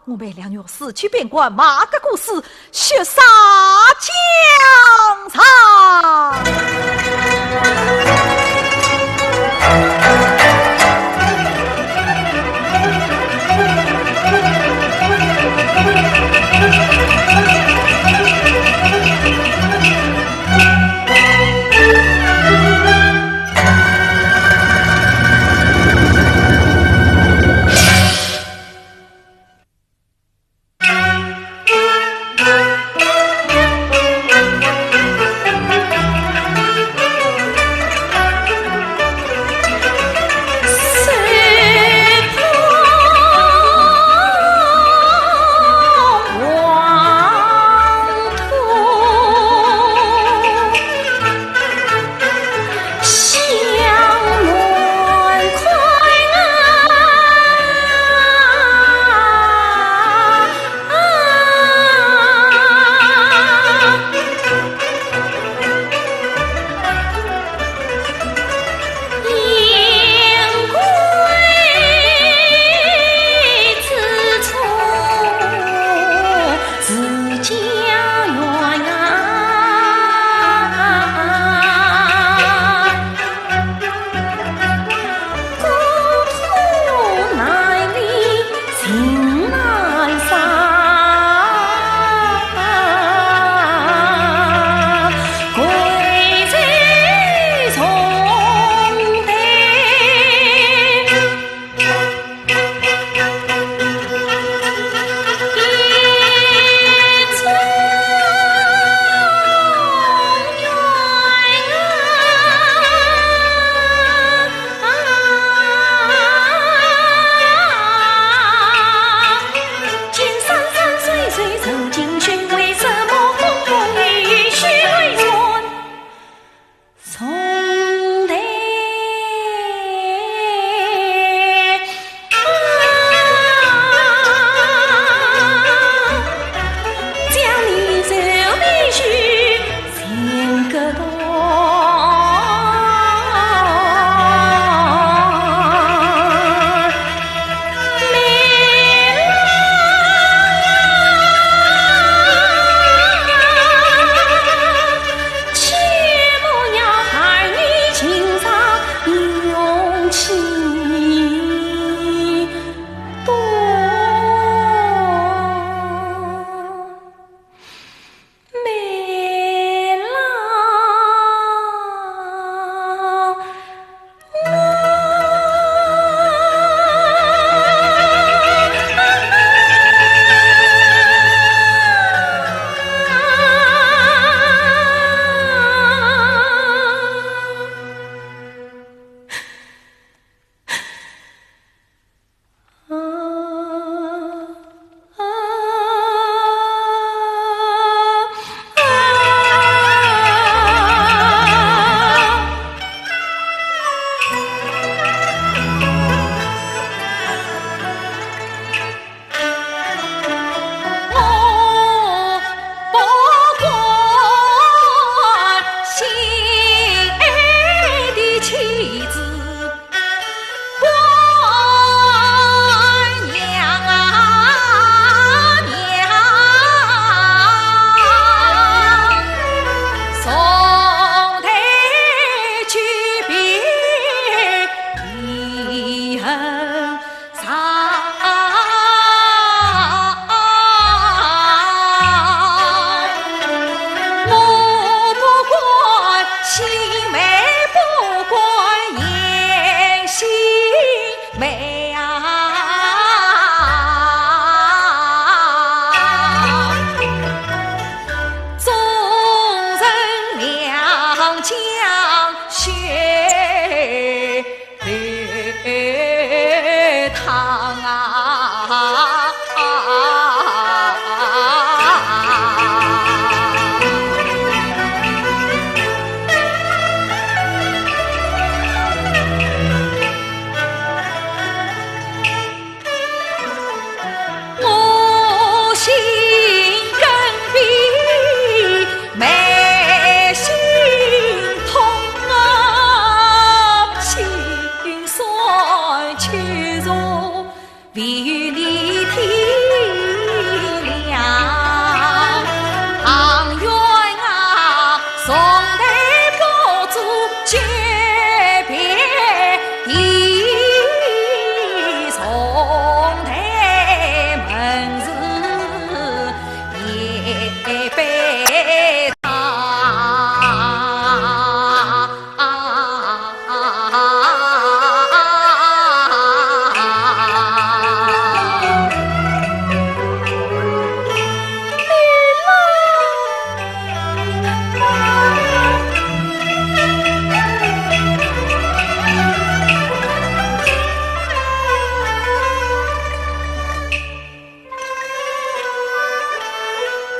我梅梁玉娥死去边关，马革裹尸，血洒疆场。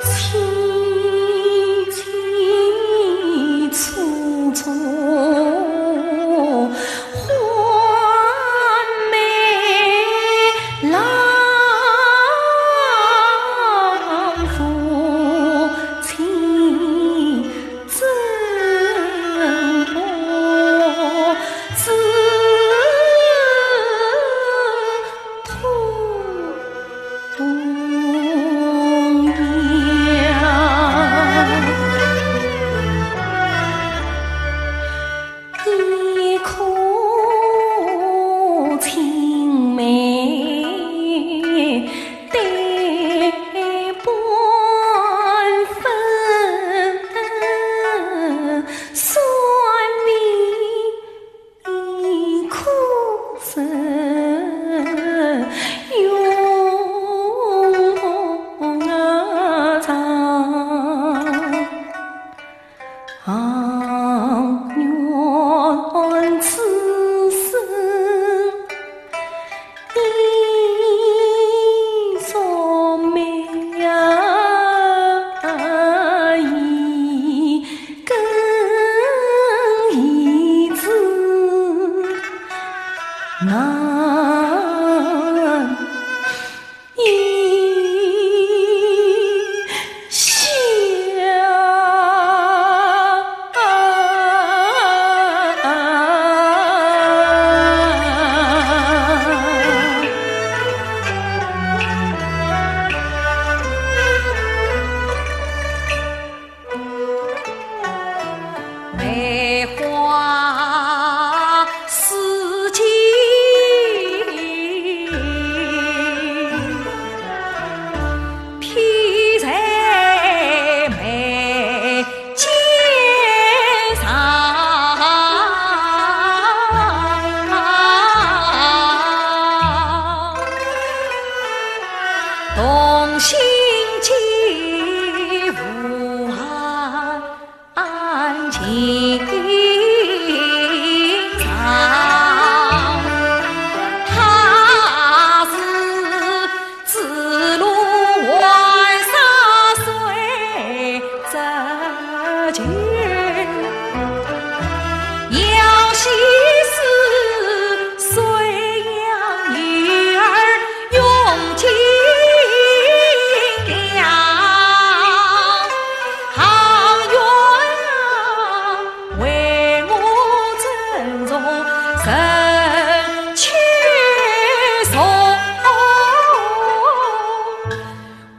清清楚楚，花梅兰。夫妻真不知 同样，一颗青梅对半分酸甜。 一颗心永藏。但愿此生 一双眉啊，一根一枝难 一笑。梅花似锦，披在眉间上。 同心皆无安情长。他是子路还沙谁折旧？ 要西施谁养女儿用金粮？含冤为我珍重人却送。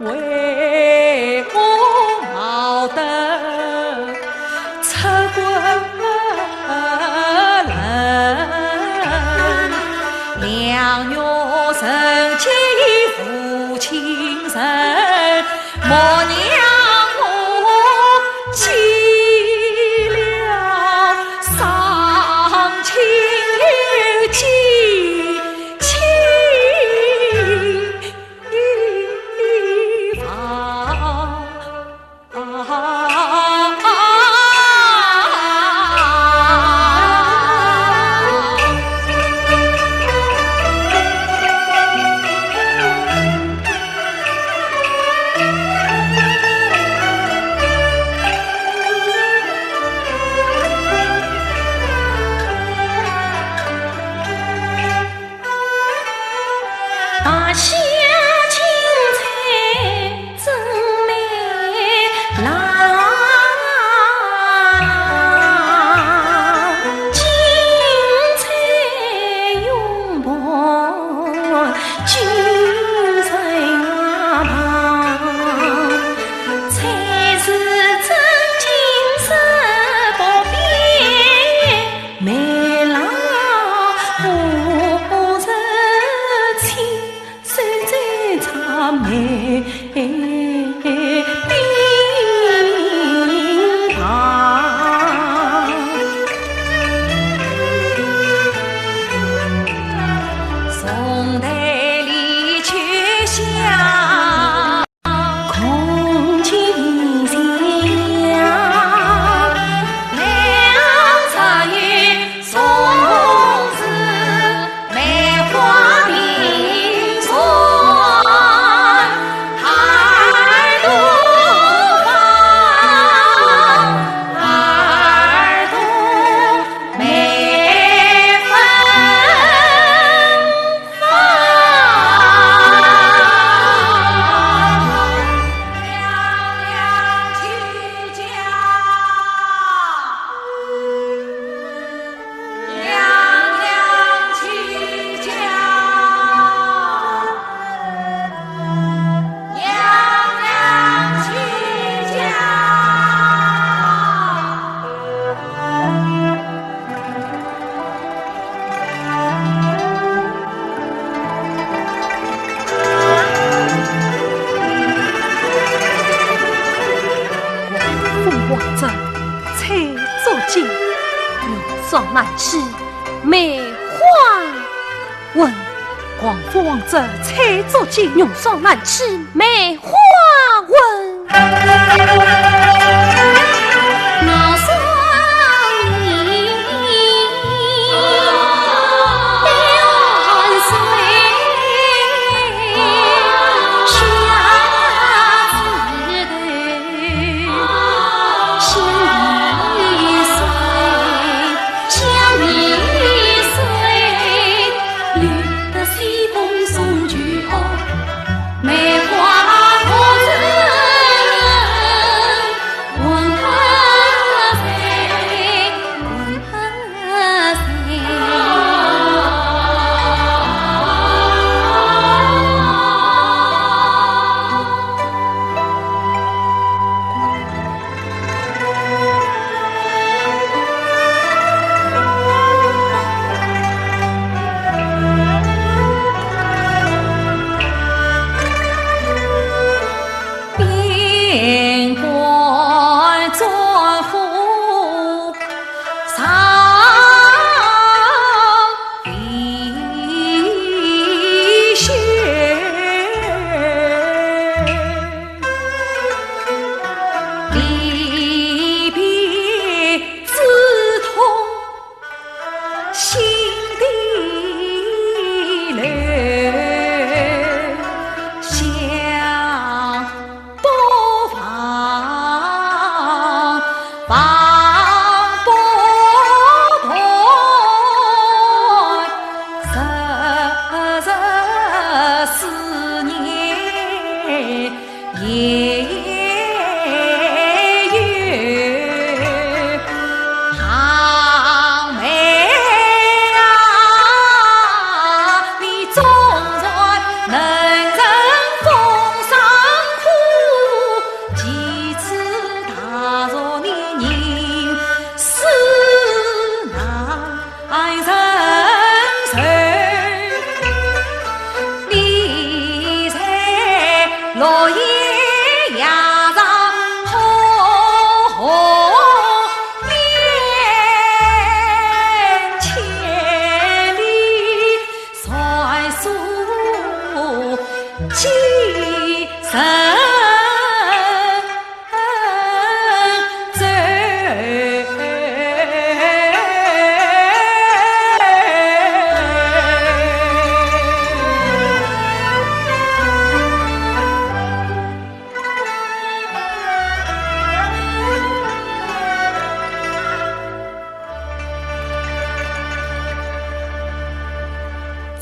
为我熬得出滚轮，良缘人间无情人，莫让我寄了伤情又寄情。 一方。这采竹径，云霜难栖梅花痕。狂风横折采竹径，云霜难栖梅花痕。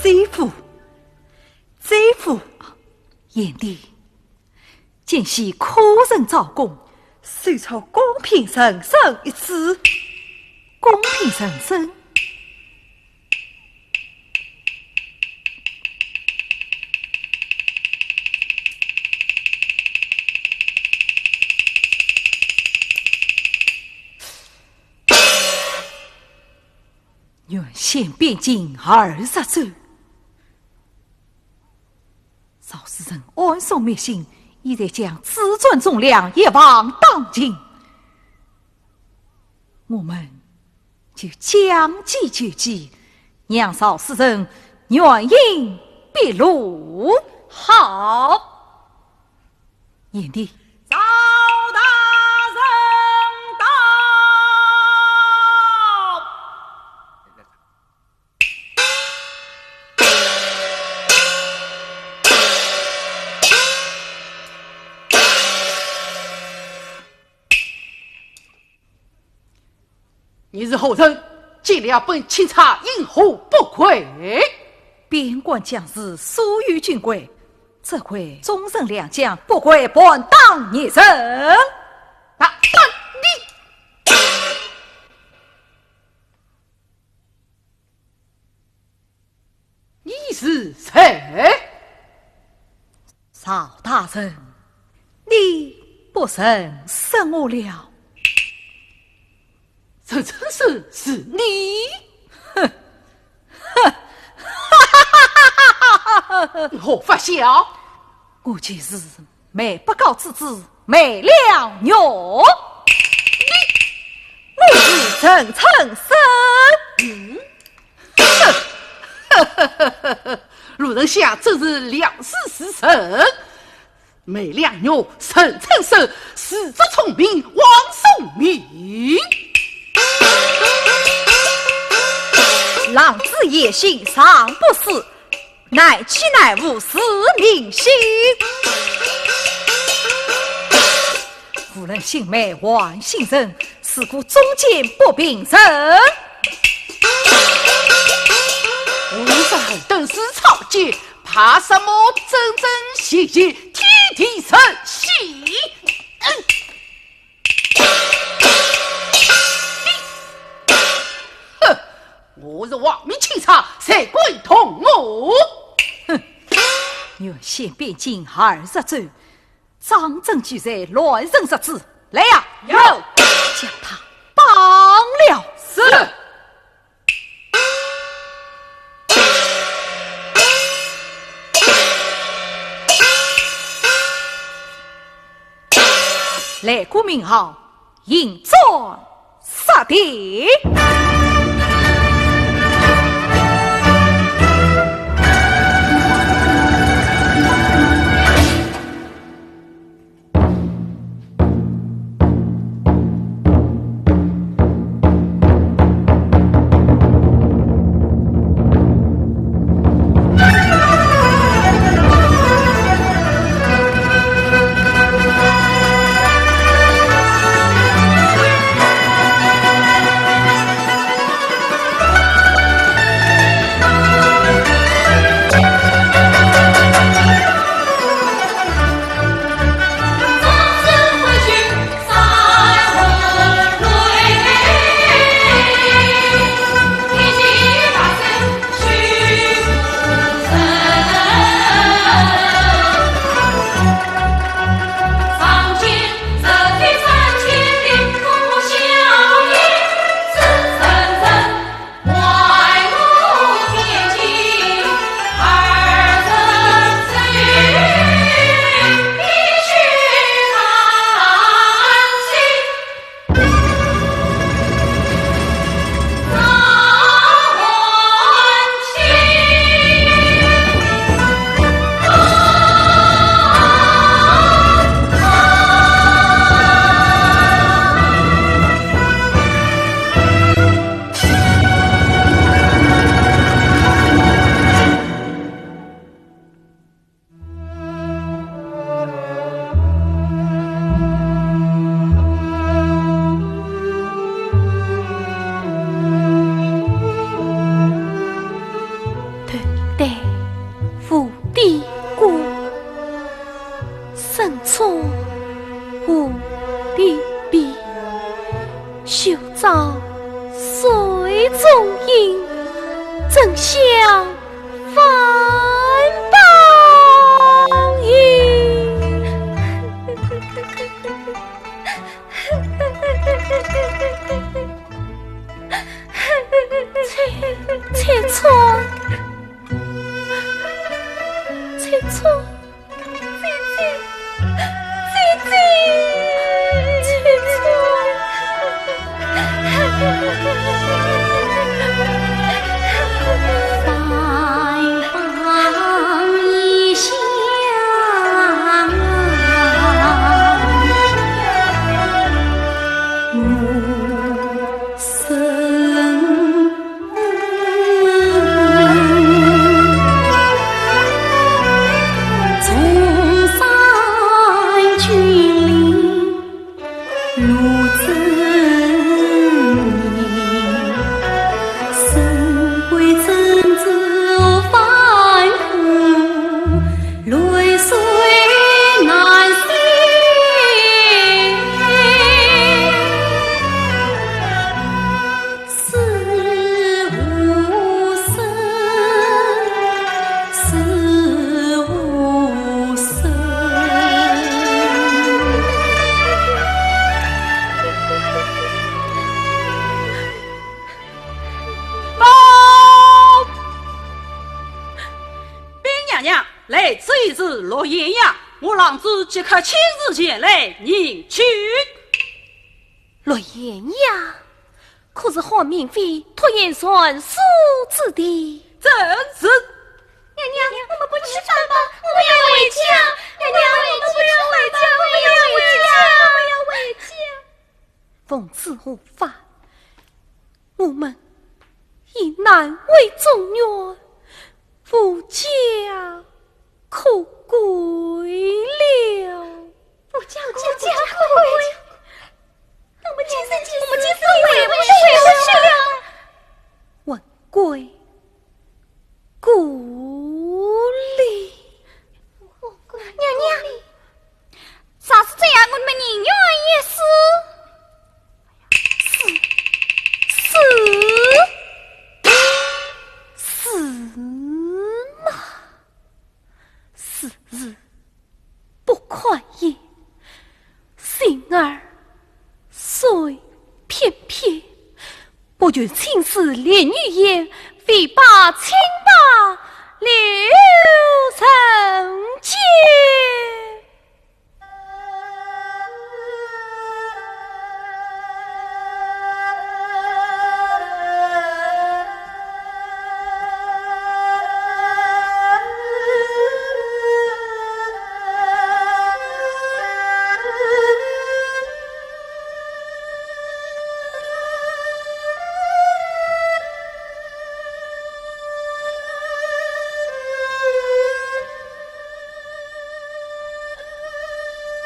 姐夫，姐夫，贤弟，今夕可曾招供？虽错公平人生一次。公平人生？原县边境二十州，赵世成暗送密信，意在将自尊忠良一网打尽。我们就将计就计，让赵世成原形毕露。好。贤弟。赵大人到。 你是何人？见了本钦差因何不跪？边关将士素有军规，这块忠臣良将不跪，便当逆人。啊，你，你是谁？赵大人，你不认识我了？陈真是，是你？哼，哼，哈哈哈哈哈哈！何发笑？我就是梅伯高之子梅良玉。陈春生。嗯，陆丞相真是料事如神。梅良玉、陈春生，自作聪明枉聪明。狼子野心尚不死， 难欺难误是民心。无论姓梅还姓陈，如果忠奸不平人，我与陈春生是草芥，怕什么真正邪气，天地人心。嗯。 哼，我是王命钦差，谁敢动我？哼，原县边境二十州，张真居在乱臣贼子，来呀！有。将他绑了。是。 来个名号，银砖杀敌。 头戴无底冠，身穿无底皮，袖罩水中印，真像 万宝云。翠，翠川，翠川。 姐姐，姐姐，姐姐。报！禀娘娘，来此人是陆县衙，我郎主即刻亲自前来迎娶。陆县衙？可是郝明妃拖延传书之地。正是。娘娘，我们不吃饭吧，我们要回家。娘娘，我们不吃饭吧，我们要回家，我们要回家。奉旨无法，我们已难为众愿，无家可归了。无家可归，我们今生今世，我们今生今世，回不去了。魂归故里。娘娘，若是这样，我们宁愿一死。死，死，死嘛，死字不快意，幸而虽偏僻，不求青史烈女贤，唯把清白留人间。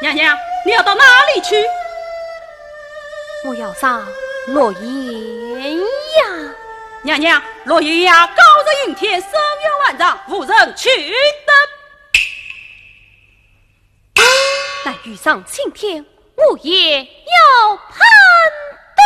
娘娘，你要到哪里去？我要上洛阳呀。娘娘，洛阳呀，高山云天，深渊万丈，无人去得。 但欲上青天，我也要攀登。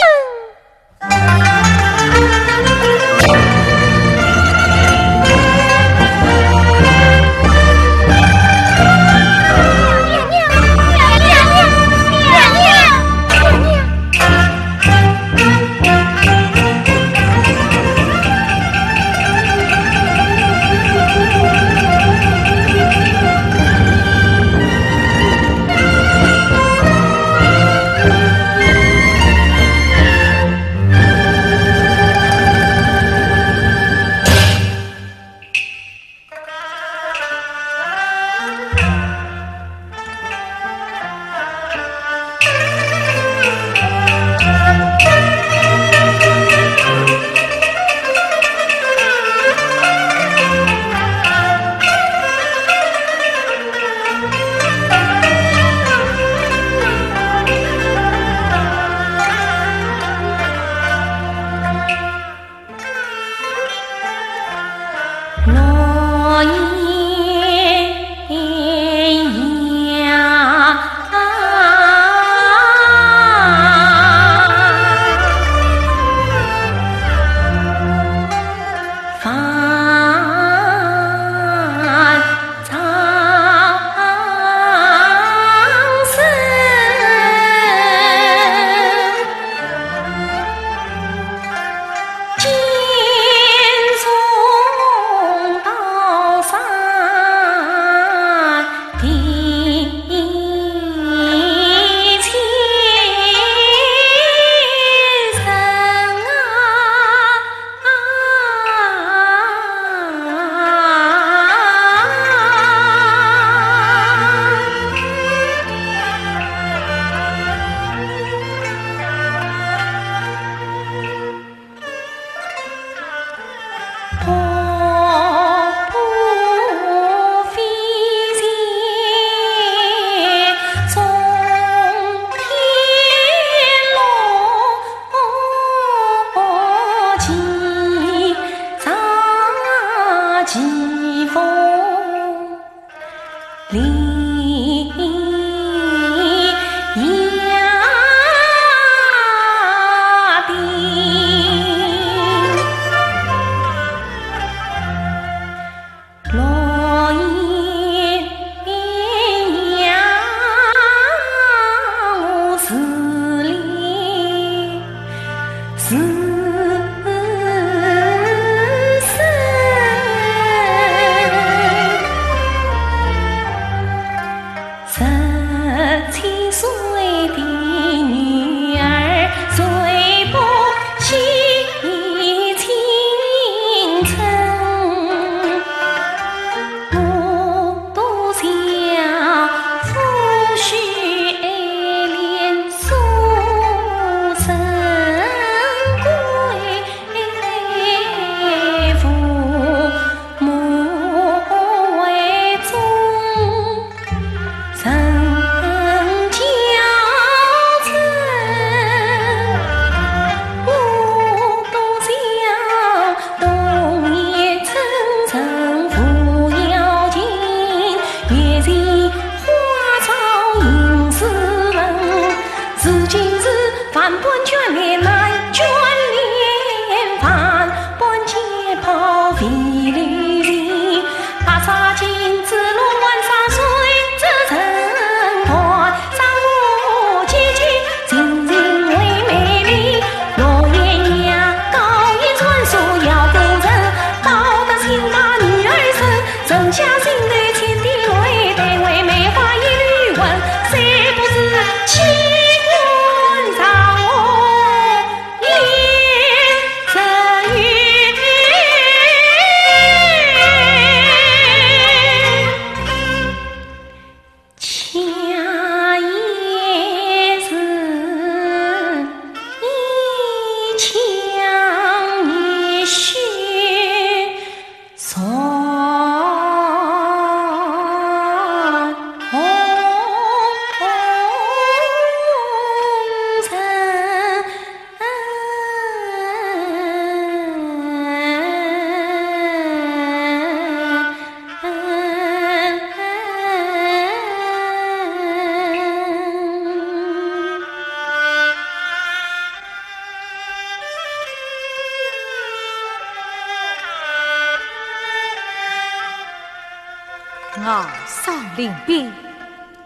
外伤临边，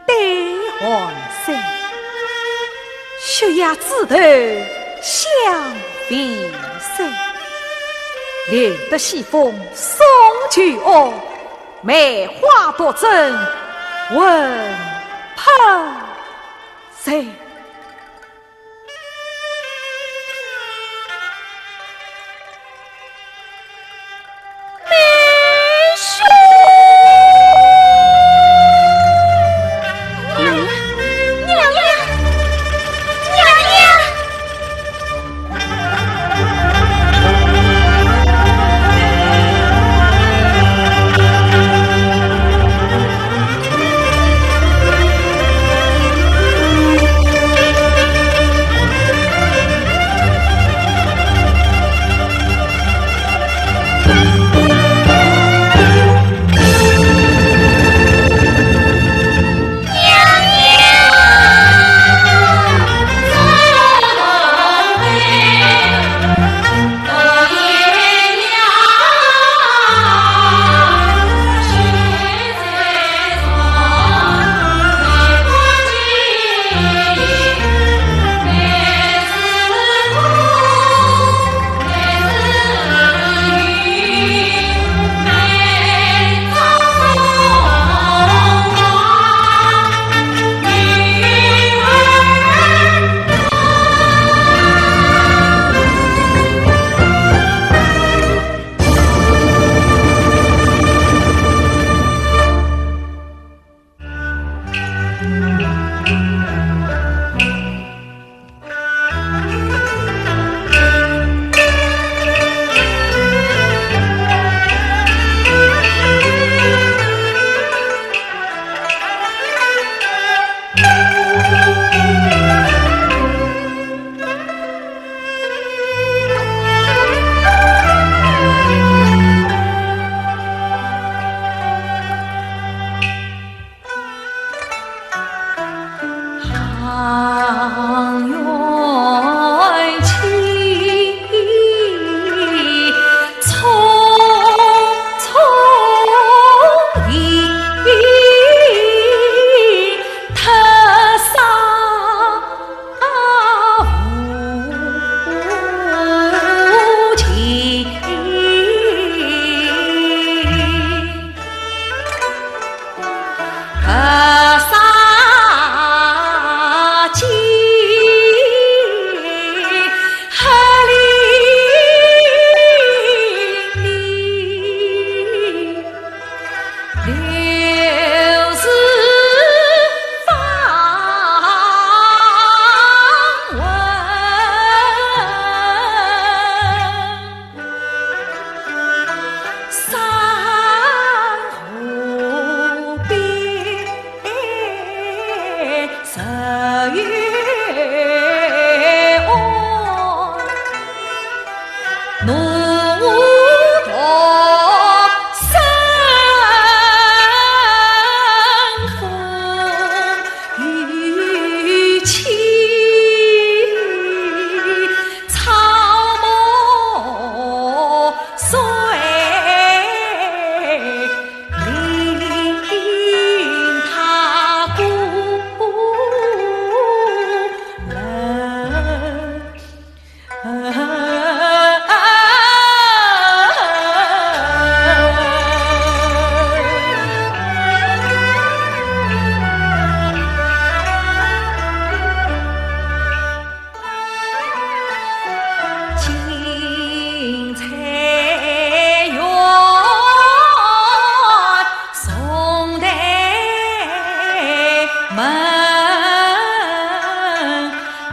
对寒山，血压枝头香飞散，留得西风送旧恶，梅花独争魂魄散。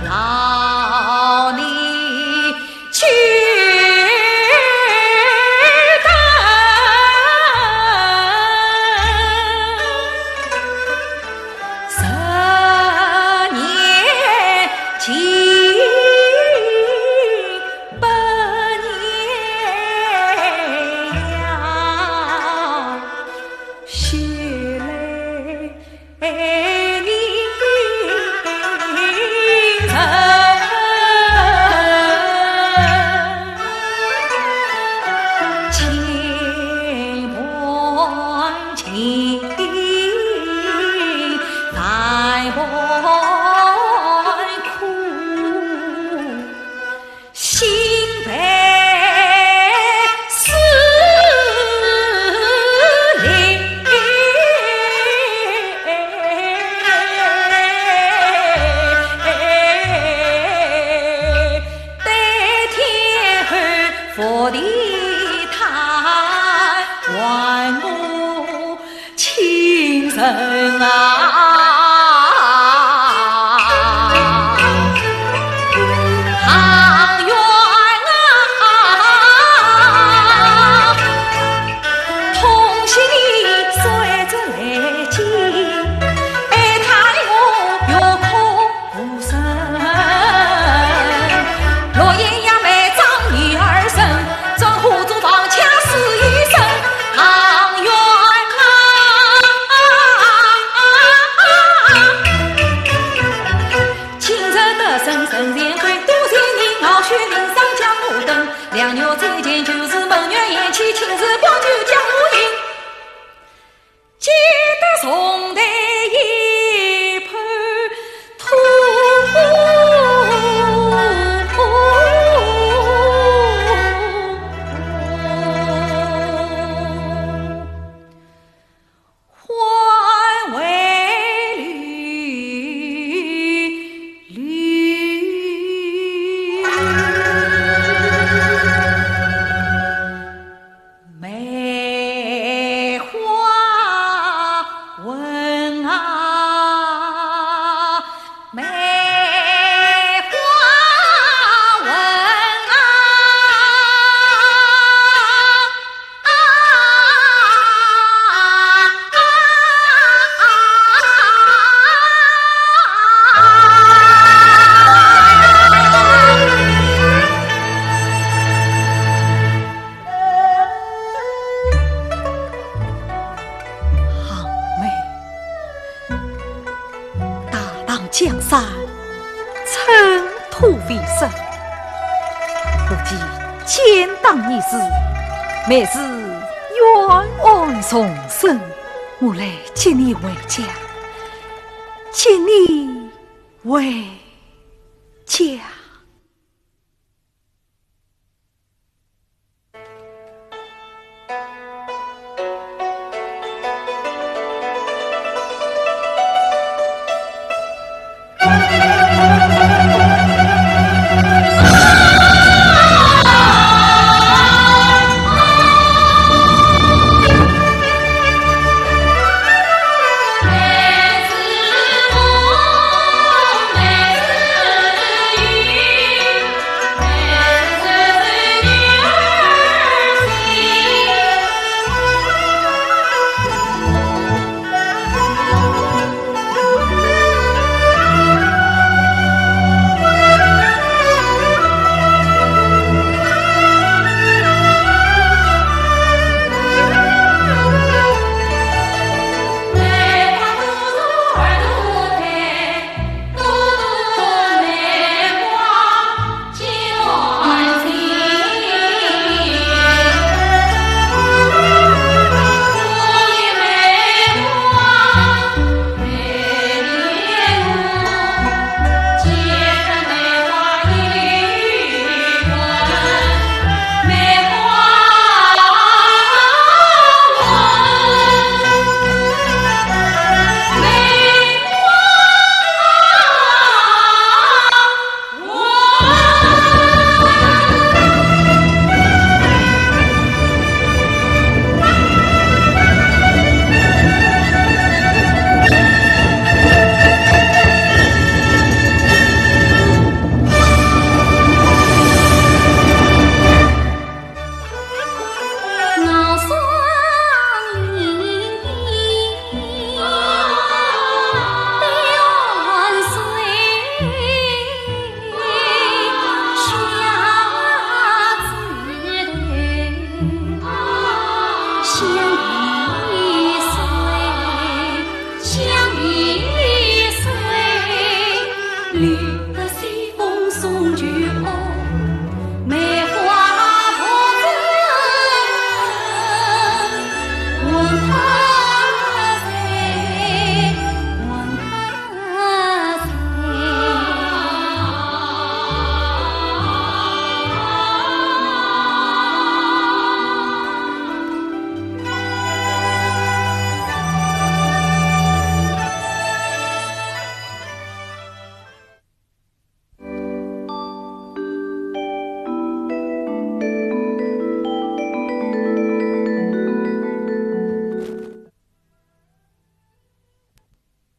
好你去的十年前，百年呀，雪泪 心悲思灵，对天后伏地叹，还我 亲人啊，行冤啊，痛惜你受着雷击，哀叹我欲哭 无声。落雁杨梅葬女儿身，转火中放枪死一生，行冤啊！今日得胜神仙归，多谢你傲雪凌霜将我登，良药在前，就是门月贤妻，亲自保举将我迎。 只得重戴一抔土。行妹，大唐江山，尘土飞逝。不及建党伊始，妹是冤案丛生。我来接你回家，接你回